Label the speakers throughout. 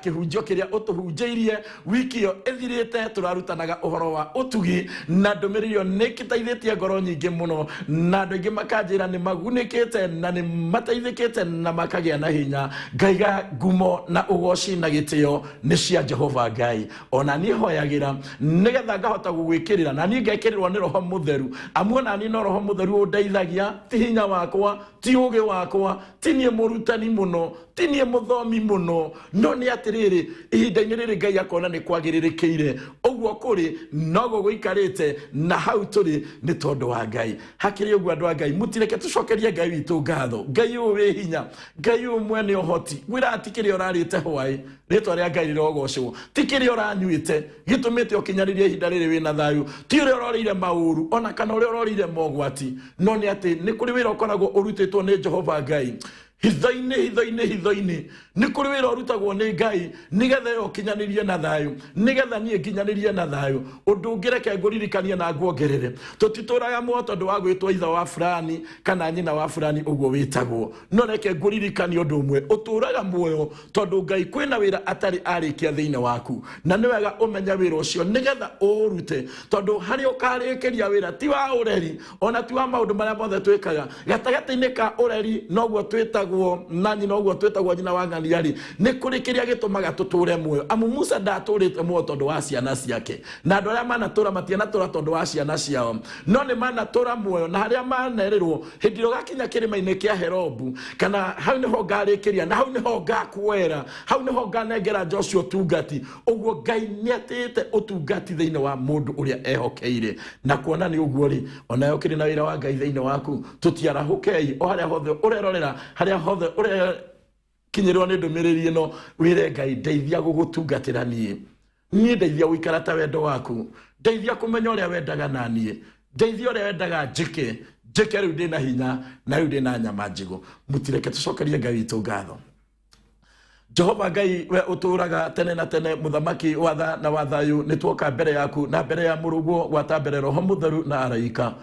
Speaker 1: Kĩhunjio kĩrĩa ũtũhunjĩirie wiki ĩyo ĩthirĩte, tũrarutanaga ũhoro wa ũtugi, na ndũmĩrĩri ĩyo nĩ ĩteithĩtie ngoro nyingĩ mũno, na andũ aingĩ makanjĩra nĩ magunĩkĩte na nĩ mateithĩkĩte na makagĩa na hinya. Ngaiga ngumo na ũgoci na gĩtĩo nĩ cia Jehova Ngai. Ona niĩ hoyagĩra nĩgetha ngahota gũgwĩkĩrĩra, na niĩ ngekĩrĩrwo nĩ Roho Mũtheru, amu ona niĩ no Roho Mũtheru ũndeithagia, ti hinya wakwa, ti ũgĩ wakwa, ti niĩ mũrutani mũno, ti niĩ mũthomi mũno, no nĩ atĩrĩrĩ, ihinda-inĩ rĩrĩ Ngai akona nĩ kwagĩrĩrĩkĩire ũguo kũrĩ, noguo gũikarĩte, na hau tũrĩ nĩ tondũ wa Ngai. Hakĩrĩ ũguo, andũ a Ngai, mũtireke tũcokerie Ngai witũ ngatho. Ngai ũyũ wĩ hinya, Ngai ũyũ mwene ũhoti, ngwĩraga ti kĩrĩa ũrarĩte hwaĩ, rĩtwa rĩa Ngai rĩrogocwo, ti kĩrĩa ũranyuĩte gĩtũmĩte ũkinyanĩrie ihinda rĩrĩ wĩna thayũ, ti ũrĩa ũrorĩire maũru ona kana ũrĩa ũrorĩire mogwati, no nĩ atĩ nĩ kũrĩ wĩra ũkoragwo ũrutĩtwo nĩ Jehova Ngai hitho-inĩ, hitho-inĩ, hitho-inĩ. Nĩ kũrĩ wĩra ũrutagwo nĩ Ngai nĩgetha ĩyo ũkinyanĩrie na thayũ, nĩgetha niĩ nginyanĩrie na thayũ. Ũndũ ũngĩ reke ngũririkanie na nguongerere, tũtitũraga muoyo tondũ wa gwĩtwo ithe wa fulani kana nyina wa fulani ũguo wĩtagwo, no reke ngũririkanie ũndũ ũmwe, ũtũraga muoyo tondũ Ngai kwĩna wĩra atarĩ arĩkia thĩinĩ waku, na nĩ wega ũmenye wĩra ũcio nĩgetha ũũrute, tondũ harĩa ũkarĩkĩria wĩra ti wa ũreri, ona ti wa maũndũ marĩa mothe twĩkaga gatagatĩ-inĩ ka ũreri, noguo twĩtagwo na nyina, ũguo twĩtagwo nyina wa ng'ania rĩ, nĩ kũrĩ kĩrĩa gĩtũmaga tũtũre muoyo. Amu Musa ndatũrĩte muoyo tondũ wa ciana ciake, na andũ arĩa manatũra matianatũra tondũ wa ciana ciao, no nĩ manatũra muoyo na harĩa manerĩrwo, hĩndĩ ĩrĩa ũgakinya kĩrĩma-inĩ kĩa Herobu, kana hau nĩho ngarĩkĩria, na hau nĩho ngakuoera, hau nĩho nganengera Joshua ũtungati. Ũguo Ngai nĩ atĩĩte ũtungati thĩinĩ wa mũndũ ũrĩa ehokeire. Na kuona nĩ ũguo rĩ, onawe ũkĩrĩ na wĩra wa Ngai thĩinĩ waku, tũtiarahũkei o harĩa hothe ũrerorera, harĩa hothe ũrekinyĩrwo nĩ ndũmĩrĩri ĩno, wĩre Ngai, ndeithia gũgũtungatĩra niĩ, niĩ ndeithia gũikara ta wendo waku, ndeithia kũmenya ũrĩa wendaga na niĩ, ndeithia ũrĩa wendaga njĩke, njĩke rĩu ndĩna hinya na rĩu ndĩna nyama njigũ. Mũtireke tũcokerie Ngai witũ ngatho. Jehova Ngai, we ũtũũraga tene na tene, mũthamaki wa tha na wa thayũ, nĩ tuoka mbere yaku na mbere ya mũrũguo, gwata mbere Roho Mũtheru na araika.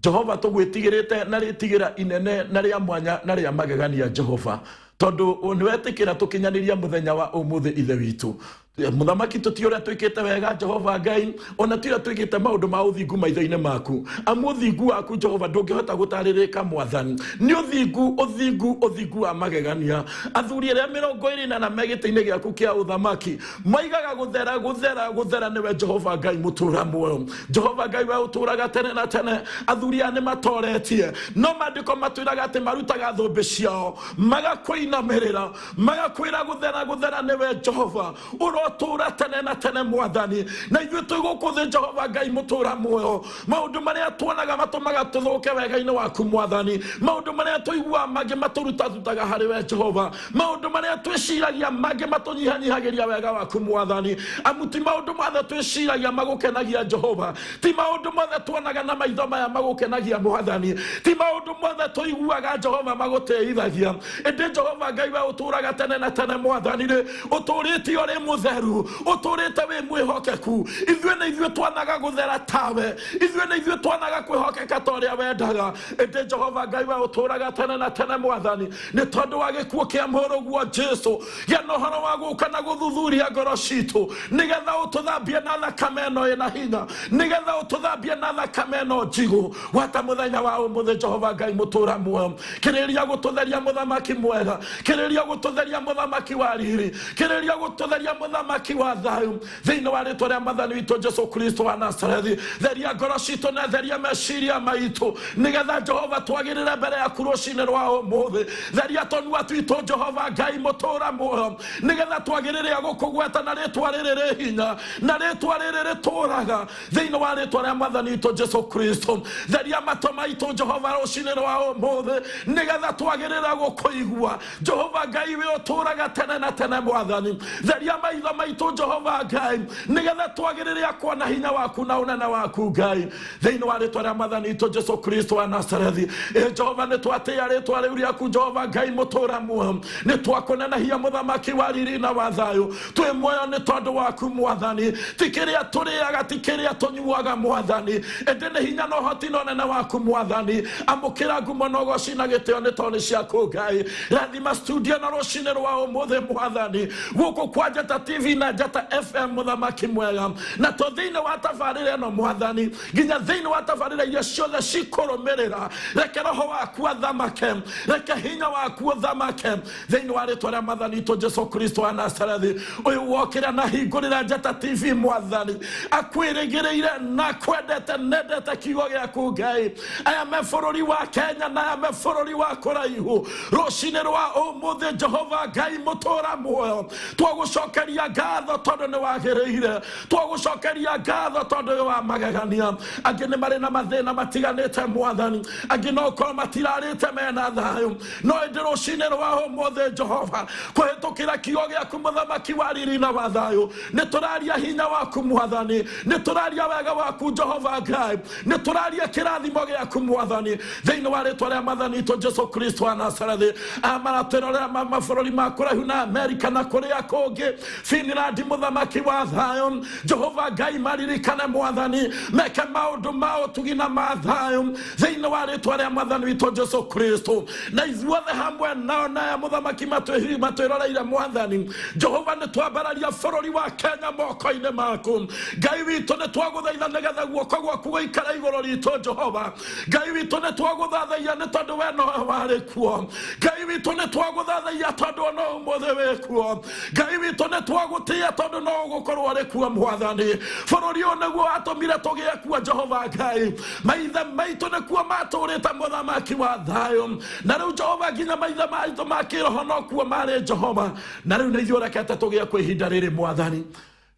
Speaker 1: Jehova, tũgwĩtigĩrĩte na rĩtigĩra inene na rĩa mwanya na rĩa magegania, Jehova, tondũ nĩwetĩkĩra tũkinyanĩria mũthenya wa ũmũthĩ. Ithe witũ mũthamaki, tũti ũrĩa twĩkĩte wega, Jehova Ngai, ona ti ũrĩa twĩkĩte maũndũ ma ũthingu maitho-inĩ maku, amu ũthingu waku, Jehova, ndũngĩhota gũtarĩrĩka. Mwathani, nĩ ũthingu, ũthingu, ũthingu wa magegania. Athuri arĩa 24 me gĩtĩ-inĩ gĩaku kĩa ũthamaki maigaga gũthera, gũthera, gũthera nĩwe Jehova Ngai mũtũra muoyo. Jehova Ngai, we ũtũraga tene na tene, athuri aya nĩ matoretie, no maandĩko matwĩraga atĩ marutaga thũmbĩ ciao magakũinamĩrĩra, magakwĩra gũthera, gũthera nĩwe Jehova ũrotũra tene na tene. Mwathani, na ithuĩ twĩ gũkũ thĩ, Jehova Ngai mũtũra muoyo, maũndũ marĩa tuonaga matũmaga tũthũke wega-inĩ waku. Mwathani, maũndũ marĩa tũiguaga mangĩ matũrutatutaga harĩ we. Jehova, maũndũ marĩa twĩciragia mangĩ matũnyihanyihagĩria wega waku. Mwathani, amu ti maũndũ mothe twĩciragia magũkenagia. Jehova, ti maũndũ mothe tuonaga na maitho maya magũkenagia. Mwathani, ti maũndũ mothe tũiguaga, Jehova, magũtĩithagia. Ĩndĩ Jehova Ngai, we ũtũraga tene na tene, Mwathani rĩ, ũtũrĩte ũrĩ mũtheru, ũtũrĩte wĩ mwĩhokeku. Ithuĩ nĩ ithuĩ twanaga gũthera tawe, ithuĩ nĩ ithuĩ twanaga kwĩhokeka ta ũrĩa wendaga. Ĩndĩ Jehova Ngai, we ũtũraga tene na tene, Mwathani, nĩ tondũ wa gĩkuũ kĩa mũrũguo Jesu, gĩa na ũhoro wa gũka na gũthuthuria ngoro citũ, nĩgetha ũtũthambie na thakame ĩno ĩna hinya, nĩgetha ũtũthambie na thakame ĩno njigũ. Gwata mũthenya wa ũmũthĩ, Jehova Ngai mũtũra muoyo, kĩrĩria gũtũtheria, mũthamaki mwega, kĩrĩria gũtũtheria, mũthamaki wa riri, kĩrĩria gũtũtheria, mũthamaki wa thayũ, thĩinĩ wa rĩtwa rĩa Mwathani witũ Jesu Kristo wa Nazarethi. Theria ngoro citũ na theria meciria maitũ, nĩgetha, Jehova, twagĩrĩre mbere yaku rũcinĩ rwa ũmũthĩ. Theria tũnua twitũ, Jehova Ngai mũtũra muoyo, nĩgetha twagĩrĩre gũkũgweta na rĩtwa rĩrĩ rĩ hinya na rĩtwa rĩrĩ rĩtũraga, thĩinĩ wa rĩtwa rĩa Mwathani witũ Jesu Kristo. Theria matũ maitũ, Jehova, rũcinĩ rwa ũmũthĩ, nĩgetha twagĩrĩre gũkũigua, Jehova Ngai, we ũtũraga tene na tene. Mwathani, theria maitho. Maitũ Jehova Ngai, nĩgetha twagĩrĩre akwa na hinya waku na ũnene waku Ngai, thĩinĩ wa rĩtwa rĩa Mwathani witũ Jesu Kristo wa Nazarethi. Ĩ Jehova, nĩ twatĩĩa rĩtwa rĩu rĩaku, Jehova Ngai mũtũra muoyo, nĩ twakũnenahia, mũthamaki wa riri na wa thayũ. Twĩ muoyo nĩ tondũ waku, Mwathani. Ti kĩrĩa tũrĩaga, ti kĩrĩa tũnyuaga, Mwathani, ĩndĩ nĩ hinya na ũhoti na ũnene waku, Mwathani. Amũkĩra ngumo na ũgoci na gĩtĩo nĩ tondũ nĩ ciaku, Ngai. Rathima studio na rũcinĩ rwa ũmũthĩ, Mwathani, gũkũ kwa Njata TV na Njata FM, mũthamaki mwega, na to thĩinĩ wa tabarĩra ĩno, Mwathani, nginya thĩinĩ wa tabarĩra iria ciothe cikũrũmĩrĩra. Reke roho waku athamake, reke hinya waku ũthamake, thĩinĩ wa rĩtwa rĩa Mwathani witũ Jesu Kristo wa Nazarethi. Ũyũ wokĩra na hingũrĩra Njata TV, Mwathani, akwĩrĩgĩrĩire na akwendete, nendete kiugo gĩaku, Ngai. Aya me bũrũri wa Kenya na aya me bũrũri wa kũraihu, rũcinĩ rwa ũmũthĩ, Jehova Ngai mũtũra muoyo, twagũcokeria ngatho tondũ nĩ wagĩrĩire, twagũcokeria ngatho tondũ wĩ wa magegania. Angĩ nĩ marĩ na mathĩna matiganĩte, Mwathani, angĩ no korwo matirarĩte mena thayũ, no ĩndĩ rũcinĩ rwa ũmũthĩ, Jehova, kũhĩtũkĩra kiugo gĩaku, mũthamaki wa riri na wa thayũ, nĩ tũraria hinya waku, Mwathani, nĩ tũraria wega waku, Jehova Ngai, nĩ tũraria kĩrathimo gĩaku, Mwathani, thĩinĩ wa rĩtwa rĩa Mwathani witũ Jesu Kristo wa Nazarethi. Amaratwĩrorera mabũrũri ma kũraihu na Amerika na kũrĩa kũngĩ, Finland, mũthamaki wa thayũ, Jehova Ngai, maririkane, Mwathani, meke maũndũ ma ũtugi na ma thayũ, thĩinĩ wa rĩtwa rĩa Mwathani witũ Jesu Kristo. Na ithuothe hamwe nao naya, mũthamaki, matwĩroreire, Mwathani Jehova, nĩ twambararia bũrũri wa Kenya moko-inĩ maku, Ngai witũ. Nĩ twagũthaitha nĩgetha guoko gwaku gũikare igũrũ ritũ, Jehova Ngai witũ. Nĩ twagũthathaia nĩ tondũ we nowe warĩ kuo, Ngai witũ. Nĩ twagũthathaia tondũ ona ũmũthĩ wĩ kuo, Ngai witũ. Nĩ twagũtĩĩa tondũ no ũgũkorwo ũrĩ kuo, Mwathani. Bũrũri ũyũ nĩguo watũmire tũgĩe kuo, Jehova Ngai. Maithe maitũ nĩkuo matũrĩte, mũthamaki wa thayũ, na rĩu, Jehova, nginya maithe maitũ ma kĩroho no kuo marĩ, Jehova, na rĩu nĩ ithuĩ ũrekete tũgĩe kuo ihinda rĩrĩ, Mwathani.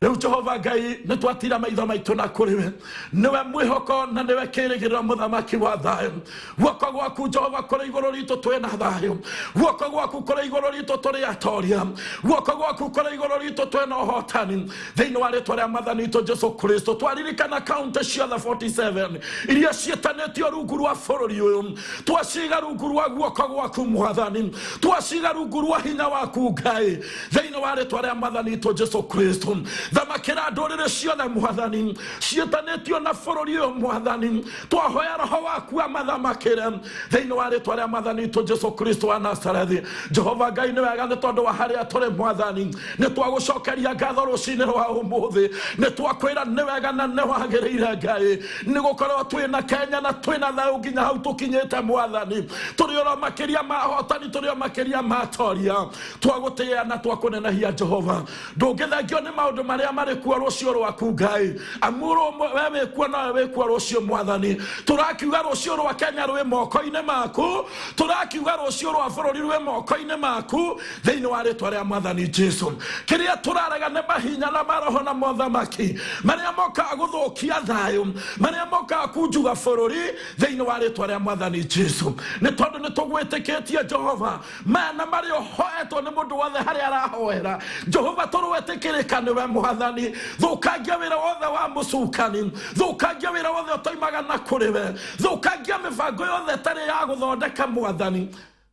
Speaker 1: Rĩu, Jehova Ngai, nĩ twatira maitho maitũ na kũrĩ we. Nĩwe mwĩhoko na nĩwe kĩrĩgĩrĩro, mũthamaki wa thayũ. Guoko gwaku, Jehova, kũrĩ igũrũ ritũ, twĩna thayũ. Guoko gwaku kũrĩ igũrũ ritũ, tũrĩ atoria. Guoko gwaku kũrĩ igũrũ ritũ, twĩna ũhotani, thĩinĩ wa rĩtwa rĩa Mwathani witũ Jesu Kristo. Twaririkana kaunti ciothe 47 iria ciĩtanĩtio rungu rwa bũrũri ũyũ, twaciga rungu rwa guoko gwaku, Mwathani, twaciga rungu rwa hinya waku, Ngai, thĩinĩ wa rĩtwa rĩa Mwathani witũ Jesu Kristo. Thamakĩra ndũrĩrĩ ciothe, Mwathani, ciĩtanĩtio na bũrũri ũyũ. Mwathani, twahoya roho waku amathamakĩre, thĩinĩ wa rĩtwa rĩa Mwathani witũ Jesu Kristo wa Nazarethi. Jehova Ngai, nĩ wega nĩ tondũ wa harĩa tũrĩ. Mwathani, nĩ twagũcokeria ngatho rũcinĩ rwa ũmũthĩ. Nĩ twakwĩra nĩ wega na nĩ wagĩrĩire, Ngai, nĩ gũkorwo twĩna Kenya na twĩna thayũ nginya hau tũkinyĩte. Mwathani, tũrĩ oro makĩria ma ahotani, tũrĩ o makĩria ma atoria. Twagũtĩĩa na twakũnenehia, Jehova. Ndũngĩthengio nĩ maũndũ marĩa marĩ kuo rũciũ rwaku, Ngai, amu we wĩkuo, nowe wĩkuo rũciũ. Mwathani, tũrakiuga rũciũ rwa Kenya rwĩ moko-inĩ maku, tũrakiuga rũciũ rwa bũrũri rwĩ moko-inĩ maku, thĩinĩ wa rĩtwa rĩa Mwathani Jesu. Kĩrĩa tũrarega nĩ mahinya na maroho na mothamaki marĩa mokaga gũthũkia thayũ, marĩa mokaga kunjuga bũrũri, thĩinĩ wa rĩtwa rĩa Mwathani Jesu. Nĩ tondũ nĩ tũgwĩtĩkĩtie, Jehova, maya na marĩa ũhoetwo nĩ mũndũ wothe harĩa arahoera, Jehova, tũrwetĩkĩrĩka nĩwe. Mwathani, thũkangia wĩra wothe wa mũcukani, thũkangia wĩra wothe ũtoimaga na kũrĩ we, thũkangia mĩbango yothe ĩtarĩ ya gũthondeka, Mwathani,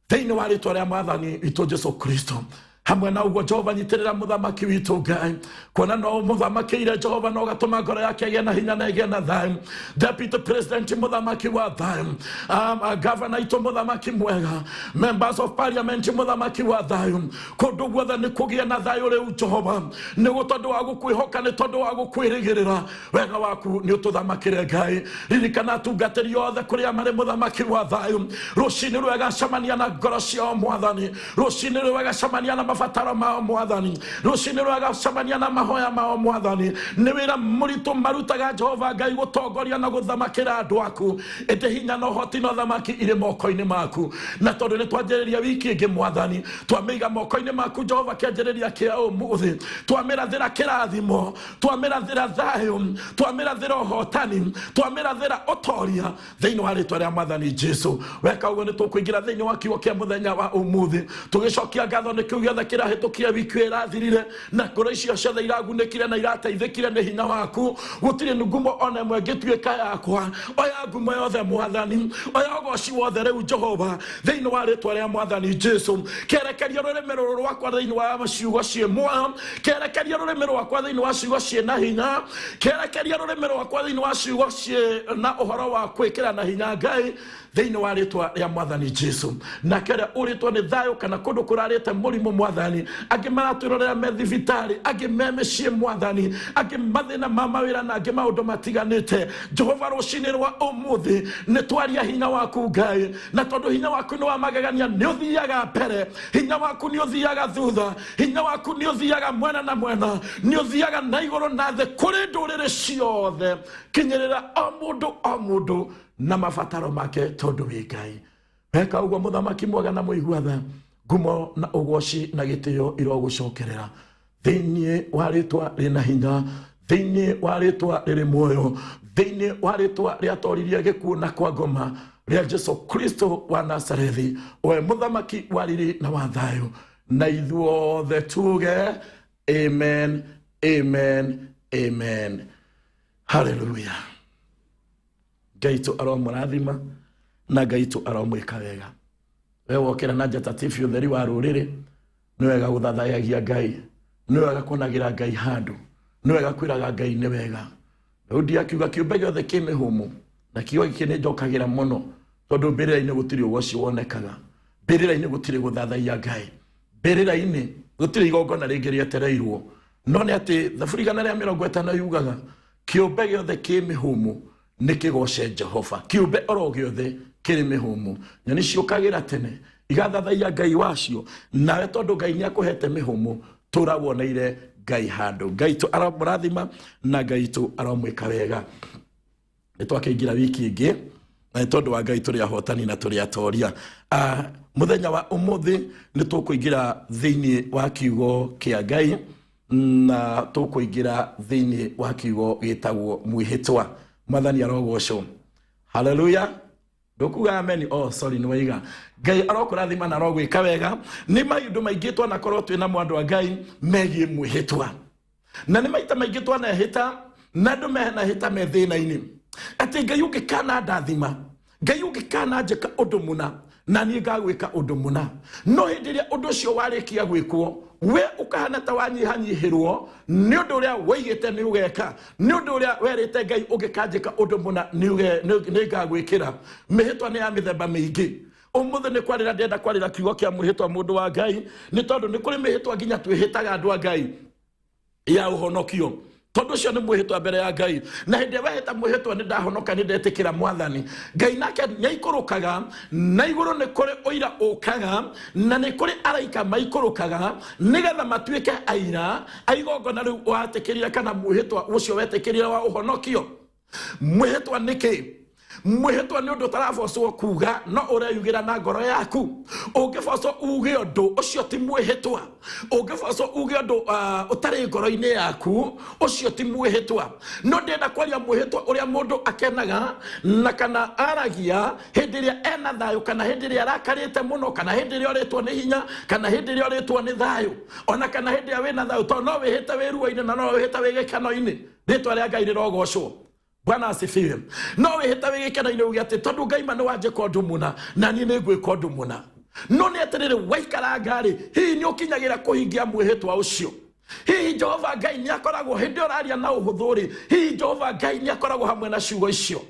Speaker 1: thĩinĩ wa rĩtwa rĩa Mwathani witũ Jesu Kristo. Hamwe na ũguo, Jehova, nyitĩrĩra mũthamaki witũ, Ngai, kuona no mũthamakĩire, Jehova, no gatũma ngoro yake ĩgĩe na hinya na ĩgĩe na thayũ. Deputy President, mũthamaki wa thayũ, governor itũ, mũthamaki mwega, members of parliament, mũthamaki wa thayũ, kũndũ guothe nĩ kũgĩe na thayũ rĩu, Jehova, nĩ tondũ wa gũkwĩhoka, nĩ tondũ wa gũkwĩrĩgĩrĩra. Wega waku nĩ ũtũthamakĩre, Ngai. Ririkana atungatĩri othe kũrĩa marĩ, mũthamaki wa thayũ. Rũcinĩ rwega cemania na ngoro ciao, Mwathani. Rũcinĩ rwega cemania na mabataro mao, Mwathani. Rũcinĩ rwega cemania na mahoya mao, Mwathani. Nĩ wĩra mũritũ marutaga, Jehova Ngai, gũtongoria na gũthamakĩra andũ aku, ĩndĩ hinya na ũhoti na ũthamaki irĩ moko-inĩ maku. Na tondũ nĩ twanjĩrĩria wiki ĩngĩ, Mwathani, twamĩiga moko-inĩ maku, Jehova. Kĩanjĩrĩria kĩa ũmũthĩ twamĩrathĩra kĩrathimo, twamĩrathĩra thayũ, twamĩrathĩra ũhotani, twamĩrathĩra ũtoria, thĩinĩ wa rĩtwa rĩa Mwathani Jesu. Weka ũguo, nĩ tũkũingĩra thĩinĩ wa kiugo kĩa mũthenya wa ũmũthĩ, tũgĩcokia ngatho nĩ kĩu gĩothe. Gĩothe kĩrahĩtũkire wiki ĩyo ĩrathirire, na ngoro icio ciothe iragunĩkire na irateithĩkire nĩ hinya waku. Gũtirĩ ngumo ona ĩmwe ĩngĩtuĩka yakwa. Oya ngumo yothe Mwathani, oya ũgoci wothe rĩu Jehova, thĩinĩ wa rĩtwa rĩa Mwathani Jesu. Kĩerekeria rũrĩmĩ rũrũ rwakwa thĩinĩ wa ciugo ciĩ muoyo, kĩerekeria rũrĩmĩ rwakwa thĩinĩ wa ciugo ciĩ na hinya, kĩerekeria rũrĩmĩ rwakwa thĩinĩ wa ciugo ciĩ na ũhoro wa kwĩkĩra na hinya Ngai, thĩinĩ wa rĩtwa rĩa Mwathani Jesu. Nake ũrĩa ũrĩtwo nĩ thayũ kana kũndũ kũrarĩte mũrimũ Mwathani, angĩ maratwĩrorera me thibitarĩ, angĩ me mĩciĩ Mwathani, angĩ mathĩna ma mawĩra na angĩ maũndũ matiganĩte, Jehova, rũcinĩ rwa ũmũthĩ nĩ twaria hinya waku Ngai, na tondũ hinya waku nĩ wa magegania, nĩ ũthiaga mbere, hinya waku nĩ ũthiaga thutha, hinya waku nĩ ũthiaga mwena na mwena, nĩ ũthiaga na igũrũ na thĩ kũrĩ ndũrĩrĩ ciothe. Kinyĩrĩra o mũndũ o mũndũ na mabataro make, tondũ wĩ Ngai. Weka ũguo, mũthamaki mwega na mũigua tha, ngumo na ũgoci na gĩtĩo irogũcokerera thĩinĩ wa rĩtwa rĩna hinya, thĩinĩ wa rĩtwa rĩrĩ muoyo, thĩinĩ wa rĩtwa rĩatoririe gĩkuũ na kwa ngoma, rĩa Jesu Kristo wa Nazarethi, we mũthamaki wa riri na wa thayũ. Na ithuothe tuge amen, amen, amen. Haleluya. Ngai tũ aromũrathima na Ngai tũ aromwĩka wega. We wokĩra na Njata TV, ũtheri wa rũrĩrĩ, nĩ wega gũthathayagia Ngai, nĩ wega kuonagĩra Ngai handũ, nĩ wega kwĩraga Ngai nĩ wega. Daudi akiuga kĩũmbe gĩothe kĩ mĩhũmũ, na kiugo gĩkĩ nĩ njokagĩra mũno, tondũ mbĩrĩra-inĩ gũtirĩ ũgoci wonekaga, mbĩrĩra-inĩ gũtirĩ gũthathaiya Ngai, mbĩrĩra-inĩ gũtirĩ igongona rĩngĩ rĩetereirwo. No nĩ atĩ Thaburi 150 yugaga kĩũmbe gĩothe kĩ mĩhũmũ nĩ kĩgoce Jehova. Kĩũmbe oro gĩothe kĩrĩ mĩhũmũ, nyoni ciũkagĩra tene igathathaiya Ngai wacio. Nawe tondũ Ngai nĩ akũhete mĩhũmũ, tũra woneire Ngai handũ. Ngai tũ aromũrathima na Ngai tũ aromwĩka wega. Nĩ twakĩingĩra wiki ĩngĩ, na nĩ tondũ wa Ngai tũrĩ ahotani na tũrĩ atoria. Mũthenya wa ũmũthĩ nĩ tũkũingĩra thĩinĩ wa kiugo kĩa Ngai, na tũkũingĩra thĩinĩ wa kiugo gĩtagwo mwĩhĩtwa. Mwathani arogocwo. Haleluya. Ndũkuga ameni? Oh, sorry, nĩ waiga. Ngai arokũrathima na arogwĩka wega. Nĩ maũndũ maingĩ twanakorwo twĩ namo, andũ a Ngai, megiĩ mwĩhĩtwa, na nĩ maita maingĩ twanehĩta, na andũ menahĩta me thĩna-inĩ atĩ Ngai ũngĩkana ndathima, Ngai ũngĩkana njĩka ũndũ mũna, na niĩ ngagwĩka ũndũ mũna. No hĩndĩ ĩrĩa ũndũ ũcio warĩkia gwĩkwo, we ũkahana ta wanyihanyihĩrwo nĩ ũndũ ũrĩa woigĩte nĩ ũgeka, nĩ ũndũ ũrĩa werĩte Ngai ũngĩkanjĩka ũndũ mũna nĩ ngagwĩkĩra. Mĩhĩtwa nĩ ya mĩthemba mĩingĩ. Ũmũthĩ nĩ kwarĩra ndĩrenda kwarĩra kiugo kĩa mwĩhĩtwa, mũndũ wa Ngai, nĩ tondũ nĩ kũrĩ mĩhĩtwa nginya twĩhĩtaga, andũ a Ngai, ya ũhonokio, tondũ ũcio nĩ mwĩhĩtwa mbere ya Ngai. Na hĩndĩ ĩrĩa wehĩta mwĩhĩtwa, nĩ ndahonoka, nĩ ndetĩkĩra Mwathani Ngai, nake nĩ aikũrũkaga na igũrũ. Nĩ kũrĩ ũira ũkaga, na nĩ kũrĩ araika maikũrũkaga nĩgetha matuĩke aira a igongona rĩu watĩkĩrire, kana mwĩhĩtwa ũcio wetĩkĩrire wa ũhonokio. Mwĩhĩtwa nĩ kĩ? Mwĩhĩtwa nĩ ũndũ ũtarabocwo kuga, no ũreyugĩra na ngoro yaku. Ũngĩbocwo uge ũndũ ũcio ti mwĩhĩtwa. Ũngĩbocwo uge ũndũ ũtarĩ ngoro-inĩ yaku, ũcio ti mwĩhĩtwa. No ndĩrenda kwaria mwĩhĩtwa ũrĩa mũndũ akenaga na kana aragia hĩndĩ ĩrĩa ena thayũ, kana hĩndĩ ĩrĩa arakarĩte mũno, kana hĩndĩ ĩrĩa ũrĩtwo nĩ hinya, kana hĩndĩ ĩrĩa ũrĩtwo nĩ thayũ, ona kana hĩndĩ ĩrĩa wĩna thayũ, tondũ no wĩhĩte wĩ ruo-inĩ na no wĩhĩte wĩ gĩkeno-inĩ. Rĩtwa rĩa Ngai rĩrogocwo. Bwana asifiwe. No wĩhĩte wĩ gĩkeno-inĩ uge atĩ tondũ Ngai ma nĩ wanjĩka ũndũ mũna, na niĩ nĩ ngwĩka ũndũ mũna. No nĩ atĩrĩrĩ, waikaranga-rĩ, hihi nĩ ũkinyagĩra kũhingia mwĩhĩtwa ũcio? Hihi Jehova Ngai nĩ akoragwo hĩndĩ ĩyo ũraria na ũhũthũ-rĩ, hihi Jehova Ngai nĩ akoragwo hamwe na ciugo icio?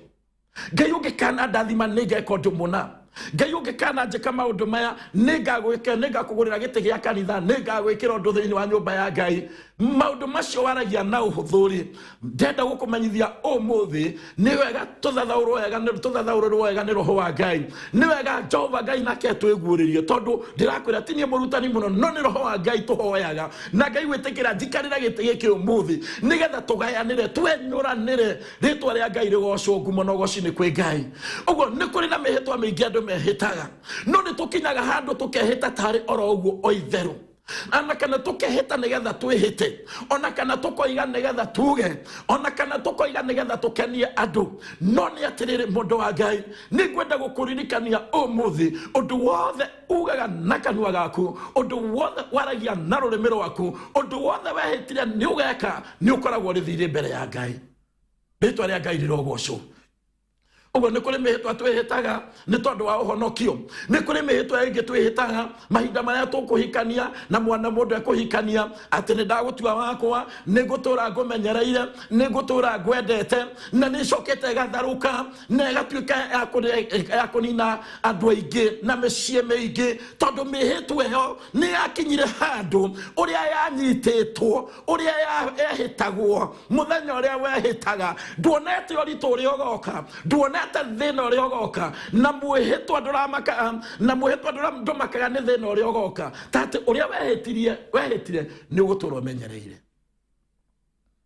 Speaker 1: Ngai ũngĩkana ndathima, nĩ ngeka ũndũ mũna. Ngai ũngĩkana njĩka maũndũ maya, nĩ ngagwĩka, nĩ ngakũgũrĩra gĩtĩ gĩa kanitha, nĩ ngagwĩkĩra ũndũ thĩinĩ wa nyũmba ya Ngai. Maũndũ macio waragia na ũhũthũ-rĩ, ndenda gũkũmenyithia ũmũthĩ nĩ wega tũthathaũrwo wega, tũthathaũrĩrwo wega nĩ roho wa Ngai. Nĩ wega Jehova Ngai nake atwĩguũrĩrie, tondũ ndĩrakwĩra ti niĩ mũrutani mũno, no nĩ roho wa Ngai tũhoyaga na Ngai gwĩtĩkĩra njikarĩre gĩtĩ gĩkĩ ũmũthĩ nĩgetha tũgayanĩre, twenyũranĩre. Rĩtwa rĩa Ngai rĩgocwo. Ngumo na ũgoci nĩ kwĩ Ngai. Ũguo nĩ kũrĩ na mĩhĩtwa mĩingĩ andũ mehĩtaga, no nĩ tũkinyaga handũ tũkehĩta tarĩ oro ũguo o itherũ. Ona kana tũkehĩta nĩgetha twĩhĩte, ona kana tũkoiga nĩgetha tuge, ona kana tũkoiga nĩgetha tũkenie andũ. No nĩ atĩrĩrĩ, mũndũ wa Ngai, nĩ ngwenda gũkũririkania ũmũthĩ, ũndũ wothe ugaga na kanua gaku, ũndũ wothe waragia na rũrĩmĩ rwaku, ũndũ wothe wehĩtire nĩ ũgeka, nĩ ũkoragwo ũrĩ thirĩ mbere ya Ngai. Rĩtwa rĩa Ngai rĩrogocwo. Ũguo nĩ kũrĩ mĩhĩtwa twĩhĩtaga nĩ tondũ wa ũhonokio, nĩ kũrĩ mĩhĩtwa ĩngĩ twĩhĩtaga mahinda marĩa tũkũhikania na mwana mũndũ ekũhikania, atĩ nĩ ndagũtua wakwa, nĩ ngũtũra ngũmenyereire, nĩ ngũtũra ngwendete, na nĩ ĩcokete ĩgatharũka na ĩgatuĩka ya kũnina andũ aingĩ na mĩciĩ mĩingĩ, tondũ mĩhĩtwa ĩyo nĩ yakinyire handũ ũrĩa yanyitĩtwo, ũrĩa yehĩtagwo mũthenya ũrĩa wehĩtaga, nduonete ũritũ ũrĩa ũgoka, nduonete thĩna ũrĩa ũgoka, na mwĩhĩtwa ndũramaka, na mwĩhĩtwa ndũmakaga nĩ thĩna ũrĩa ũgoka, ta atĩ ũrĩa wehĩtirie, wehĩtire nĩ ũgũtũra ũmenyereire.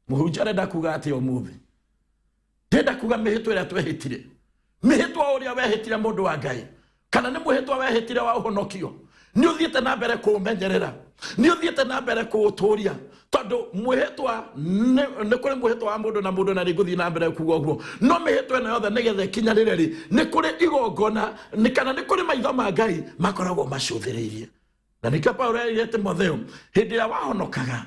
Speaker 1: Mũhunjia arenda kuga atĩa ũmũthĩ? Ndĩrenda kuga mĩhĩtwa ĩrĩa twehĩtire, mĩhĩtwa ũrĩa wehĩtire mũndũ wa Ngai, kana nĩ mwĩhĩtwa wehĩtire wa ũhonokio, nĩ ũthiĩte na mbere kũũmenyerera, nĩ ũthiĩte na mbere kũũtũria, tondũ mwĩhĩtwa nĩ kũrĩ mwĩhĩtwa wa mũndũ na mũndũ, na nĩ ngũthiĩ na mbere kuga ũguo. No mĩhĩtwa ĩno yothe nĩgetha ĩkinyanĩre rĩ, nĩ kũrĩ igongona, nĩ kana nĩ kũrĩ maitho ma Ngai makoragwo macũthĩrĩirie. Na nĩkĩo Paulo erire Timotheo, hĩndĩ ĩrĩa wahonokaga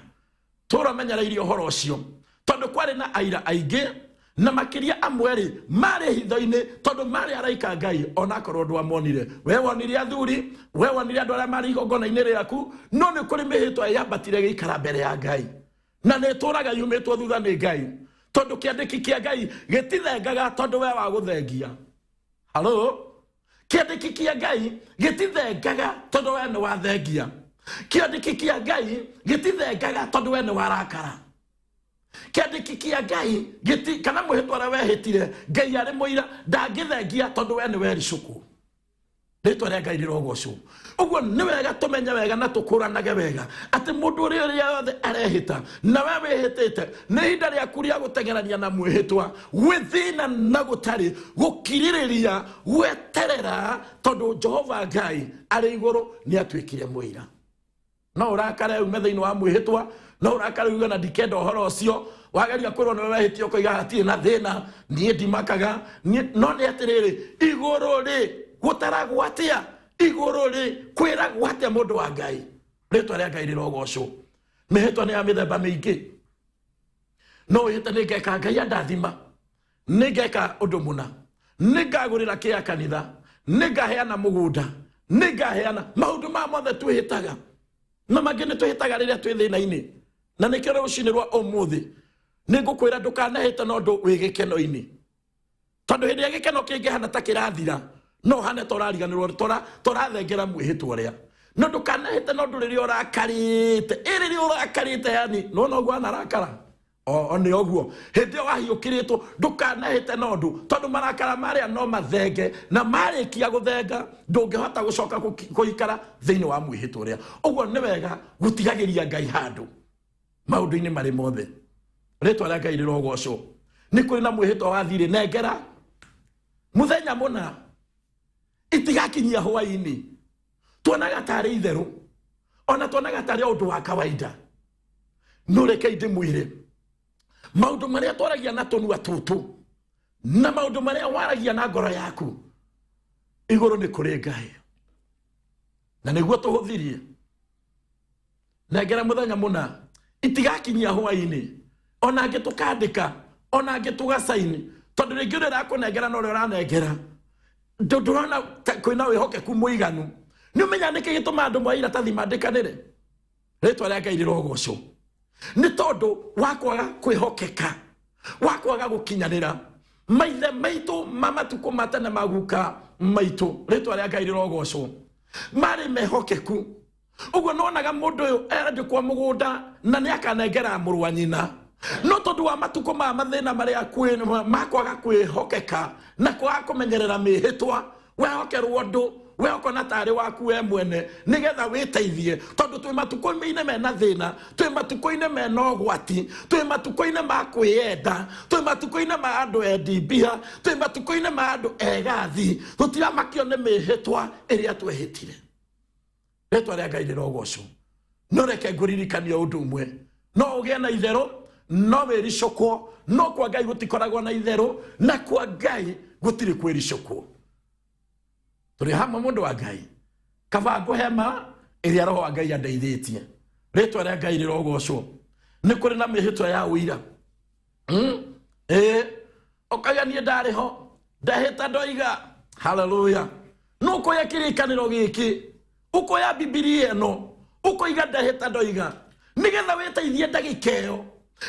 Speaker 1: tũra menyereirie ũhoro ũcio, tondũ kwarĩ na aira aingĩ, na makĩria amwe rĩ marĩ hitho-inĩ, tondũ marĩ araika Ngai, onakorwo ndwamonire. We wonire athuri, we wonire andũ arĩa marĩ igongona-inĩ rĩaku, no nĩ kũrĩ mĩhĩtwa yambatire gĩikara mbere ya Ngai, na nĩ ĩtũraga yumĩtwo thutha nĩ Ngai, tondũ kĩandĩki kĩa Ngai gĩtithengaga tondũ we wa gũthengia. Halo? Kĩandĩki kĩa Ngai gĩtithengaga tondũ we nĩ wathengia. Kĩandĩki kĩa Ngai gĩtithengaga tondũ we nĩ warakara. Kĩandĩki kĩa Ngai gĩti, kana mwĩhĩtwa ũrĩa wehĩtire, Ngai arĩ mũira, ndangĩthengia tondũ we nĩ wericũkwo. Rĩtwa rĩa Ngai rĩrogocwo. Ũguo nĩ wega tũmenye wega na tũkũranage wega atĩ mũndũ ũrĩa ũrĩa yothe arehĩta na we wĩhĩtĩte, nĩ ihinda rĩaku rĩa gũteng'erania na mwĩhĩtwa, gwĩthĩna na gũtarĩ gũkirĩrĩria, gweterera, tondũ Jehova Ngai arĩ igũrũ nĩ atuĩkire mũira. No ũrakare ume thĩinĩ wa mwĩhĩtwa, no ũrakare uge na ndikenda ũhoro ũcio, wageria kwĩrwo nĩwe wehĩtie ũkoiga hatirĩ na thĩna, niĩ ndimakaga, no nĩ atĩrĩrĩ, igũrũ rĩ gũtaragwo atĩa? Igũrũ rĩ kwĩragwo atĩa mũndũ wa Ngai? Rĩtwa rĩa Ngai rĩrogocwo. Mĩhĩtwa nĩ ya mĩthemba mĩingĩ. No wĩhĩte nĩ ngeka Ngai andathima, nĩ ngeka ũndũ mũna, nĩ ngagũrĩra kĩa kanitha, nĩ ngaheana mũgũnda, nĩ ngaheana maũndũ maya mothe twĩhĩtaga, na mangĩ nĩ twĩhĩtaga rĩrĩa twĩ thĩna-inĩ. Na nĩkĩo rũcinĩ rwa ũmũthĩ nĩ ngũkwĩra ndũkanehĩte na ũndũ wĩ gĩkeno-inĩ, tondũ hĩndĩ ĩrĩa gĩkeno kĩngĩhana ta kĩrathira, no ũhane ta ũrariganĩrwo, tũrathengera mwĩhĩtwa ũrĩa. No ndũkanehĩte na ũndũ rĩrĩa ũrakarĩte, ĩ rĩrĩa ũrakarĩte, yani nĩwona ũguo anarakara o nĩ ũguo hĩndĩ ĩyo wahiũkĩrĩtwo, ndũkanehĩte na ũndũ, tondũ marakara marĩa no mathenge, na marĩkia gũthenga ndũngĩhota gũcoka kũikara thĩinĩ wa mwĩhĩtwa ũrĩa. Ũguo nĩ wega gũtigagĩria Ngai handũ maũndũ-inĩ marĩ mothe. Rĩtwa rĩa Ngai rĩrogocwo. Nĩ kũrĩ na mwĩhĩtwa wa thirĩ, nengera mũthenya mũna, itigakinyia hwaĩ-inĩ. Tuonaga tarĩ itherũ, ona tuonaga tarĩ ũndũ wa kawaida. No reke ndĩmwĩre, maũndũ marĩa twaragia na tũnua tũtũ na maũndũ marĩa waragia na ngoro yaku, igũrũ nĩ kũrĩ Ngai. Na nĩguo tũhũthirie, nengera mũthenya mũna, itigakinyia hwaĩ-inĩ, ona angĩ tũkandĩka, ona angĩ tũgacaini, tondũ rĩngĩ ũrĩa ũrakũnengera na ũrĩa ũranengera ndũrona kwĩna wĩhokeku mũiganu. Nĩ ũmenya nĩkĩ gĩtũmaga andũ moe iratathi mandĩkanĩre? Rĩtwa rĩa Ngai rĩrogocwo. Nĩ tondũ wa kwaga kwĩhokeka, wa kwaga gũkinyanĩra. Maithe maitũ ma matukũ ma tene maguka maitũ, rĩtwa rĩa Ngai rĩrogocwo, marĩ mehokeku. Ũguo nĩwonaga mũndũ ũyũ erandĩkwo mũgũnda na nĩ akanengera mũrũ wa nyina, no tondũ wa matukũ maya mathĩna marĩa ma kwaga kwĩhokeka na kwaga kũmenyerera mĩhĩtwa, wehokerwo ũndũ wehokona tarĩ waku we mwene nĩgetha wĩteithie, tondũ twĩ matukũ-inĩ mena thĩna, twĩ matukũ-inĩ mena ũgwati, twĩ matukũ-inĩ ma kwĩyenda, twĩ matukũ-inĩ ma andũ endi mbia, twĩ matukũ-inĩ ma andũ egathi, tũtiramakio nĩ mĩhĩtwa ĩrĩa twehĩtire. Rĩtwa rĩa Ngai rĩrogocwo. No reke ngũririkanie ũndũ ũmwe, no ũgĩe na itherũ, no wĩricũkwo, no kwa Ngai gũtikoragwo na itherũ, na kwa Ngai gũtirĩ kwĩricũkwo. Tũrĩ hamwe, mũndũ wa Ngai. Kaba ngũhe ma ĩrĩa Roho wa Ngai andeithĩtie. Rĩtwa rĩa Ngai rĩrogocwo. Nĩ kũrĩ na mĩhĩtwa ya ũira. Ĩĩ, ũkauga niĩ ndarĩ ho, ndehĩta ndoiga. Haleluya. Nũkũya kĩrĩkanĩro gĩkĩ, ũkoya Bibilia ĩno, ũkoiga ndehĩta ndoiga, nĩgetha wĩteithie ndagĩka ĩyo,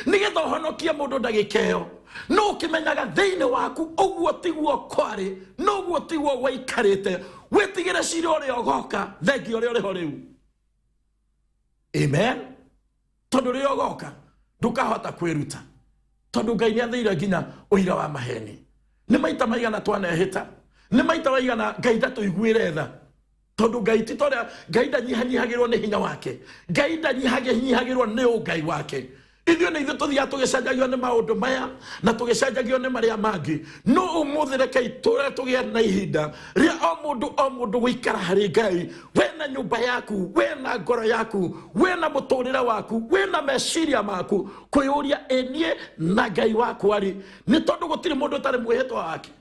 Speaker 1: nĩgetha ũhonokie mũndũ ndagĩka ĩyo. No ũkĩmenyaga thĩinĩ waku ũguo tiguo kwarĩ, no ũguo tiguo gwaikarĩte. Wĩtigĩre cira ũrĩa ũgoka, thengia ũrĩa ũrĩ ho rĩu. Amen. Tondũ rĩrĩa ũgoka ndũkahota kwĩruta, tondũ Ngai nĩ athĩire nginya ũira wa maheni. Nĩ maita maigana twanehĩta, nĩ maita maigana Ngai ndatũiguĩre tha, tondũ Ngai ti torĩa Ngai ndanyihanyihagĩrwo nĩ hinya wake, Ngai ndanyihanyihagĩrwo nĩ ũngai wake. Ithuĩ nĩ ithuĩ tũthiaga tũgĩcanjagio nĩ maũndũ maya na tũgĩcanjagio nĩ marĩa mangĩ. No ũmũthĩ rekei tũrĩa tũgĩe na ihinda rĩa o mũndũ o mũndũ gũikara harĩ Ngai. We na nyũmba yaku, we na ngoro yaku, we na mũtũrĩre waku, we na meciria maku, kwĩyũria ĩ niĩ na Ngai wakwa rĩ, nĩ tondũ gũtirĩ mũndũ ũtarĩ mwĩhĩtwa wake.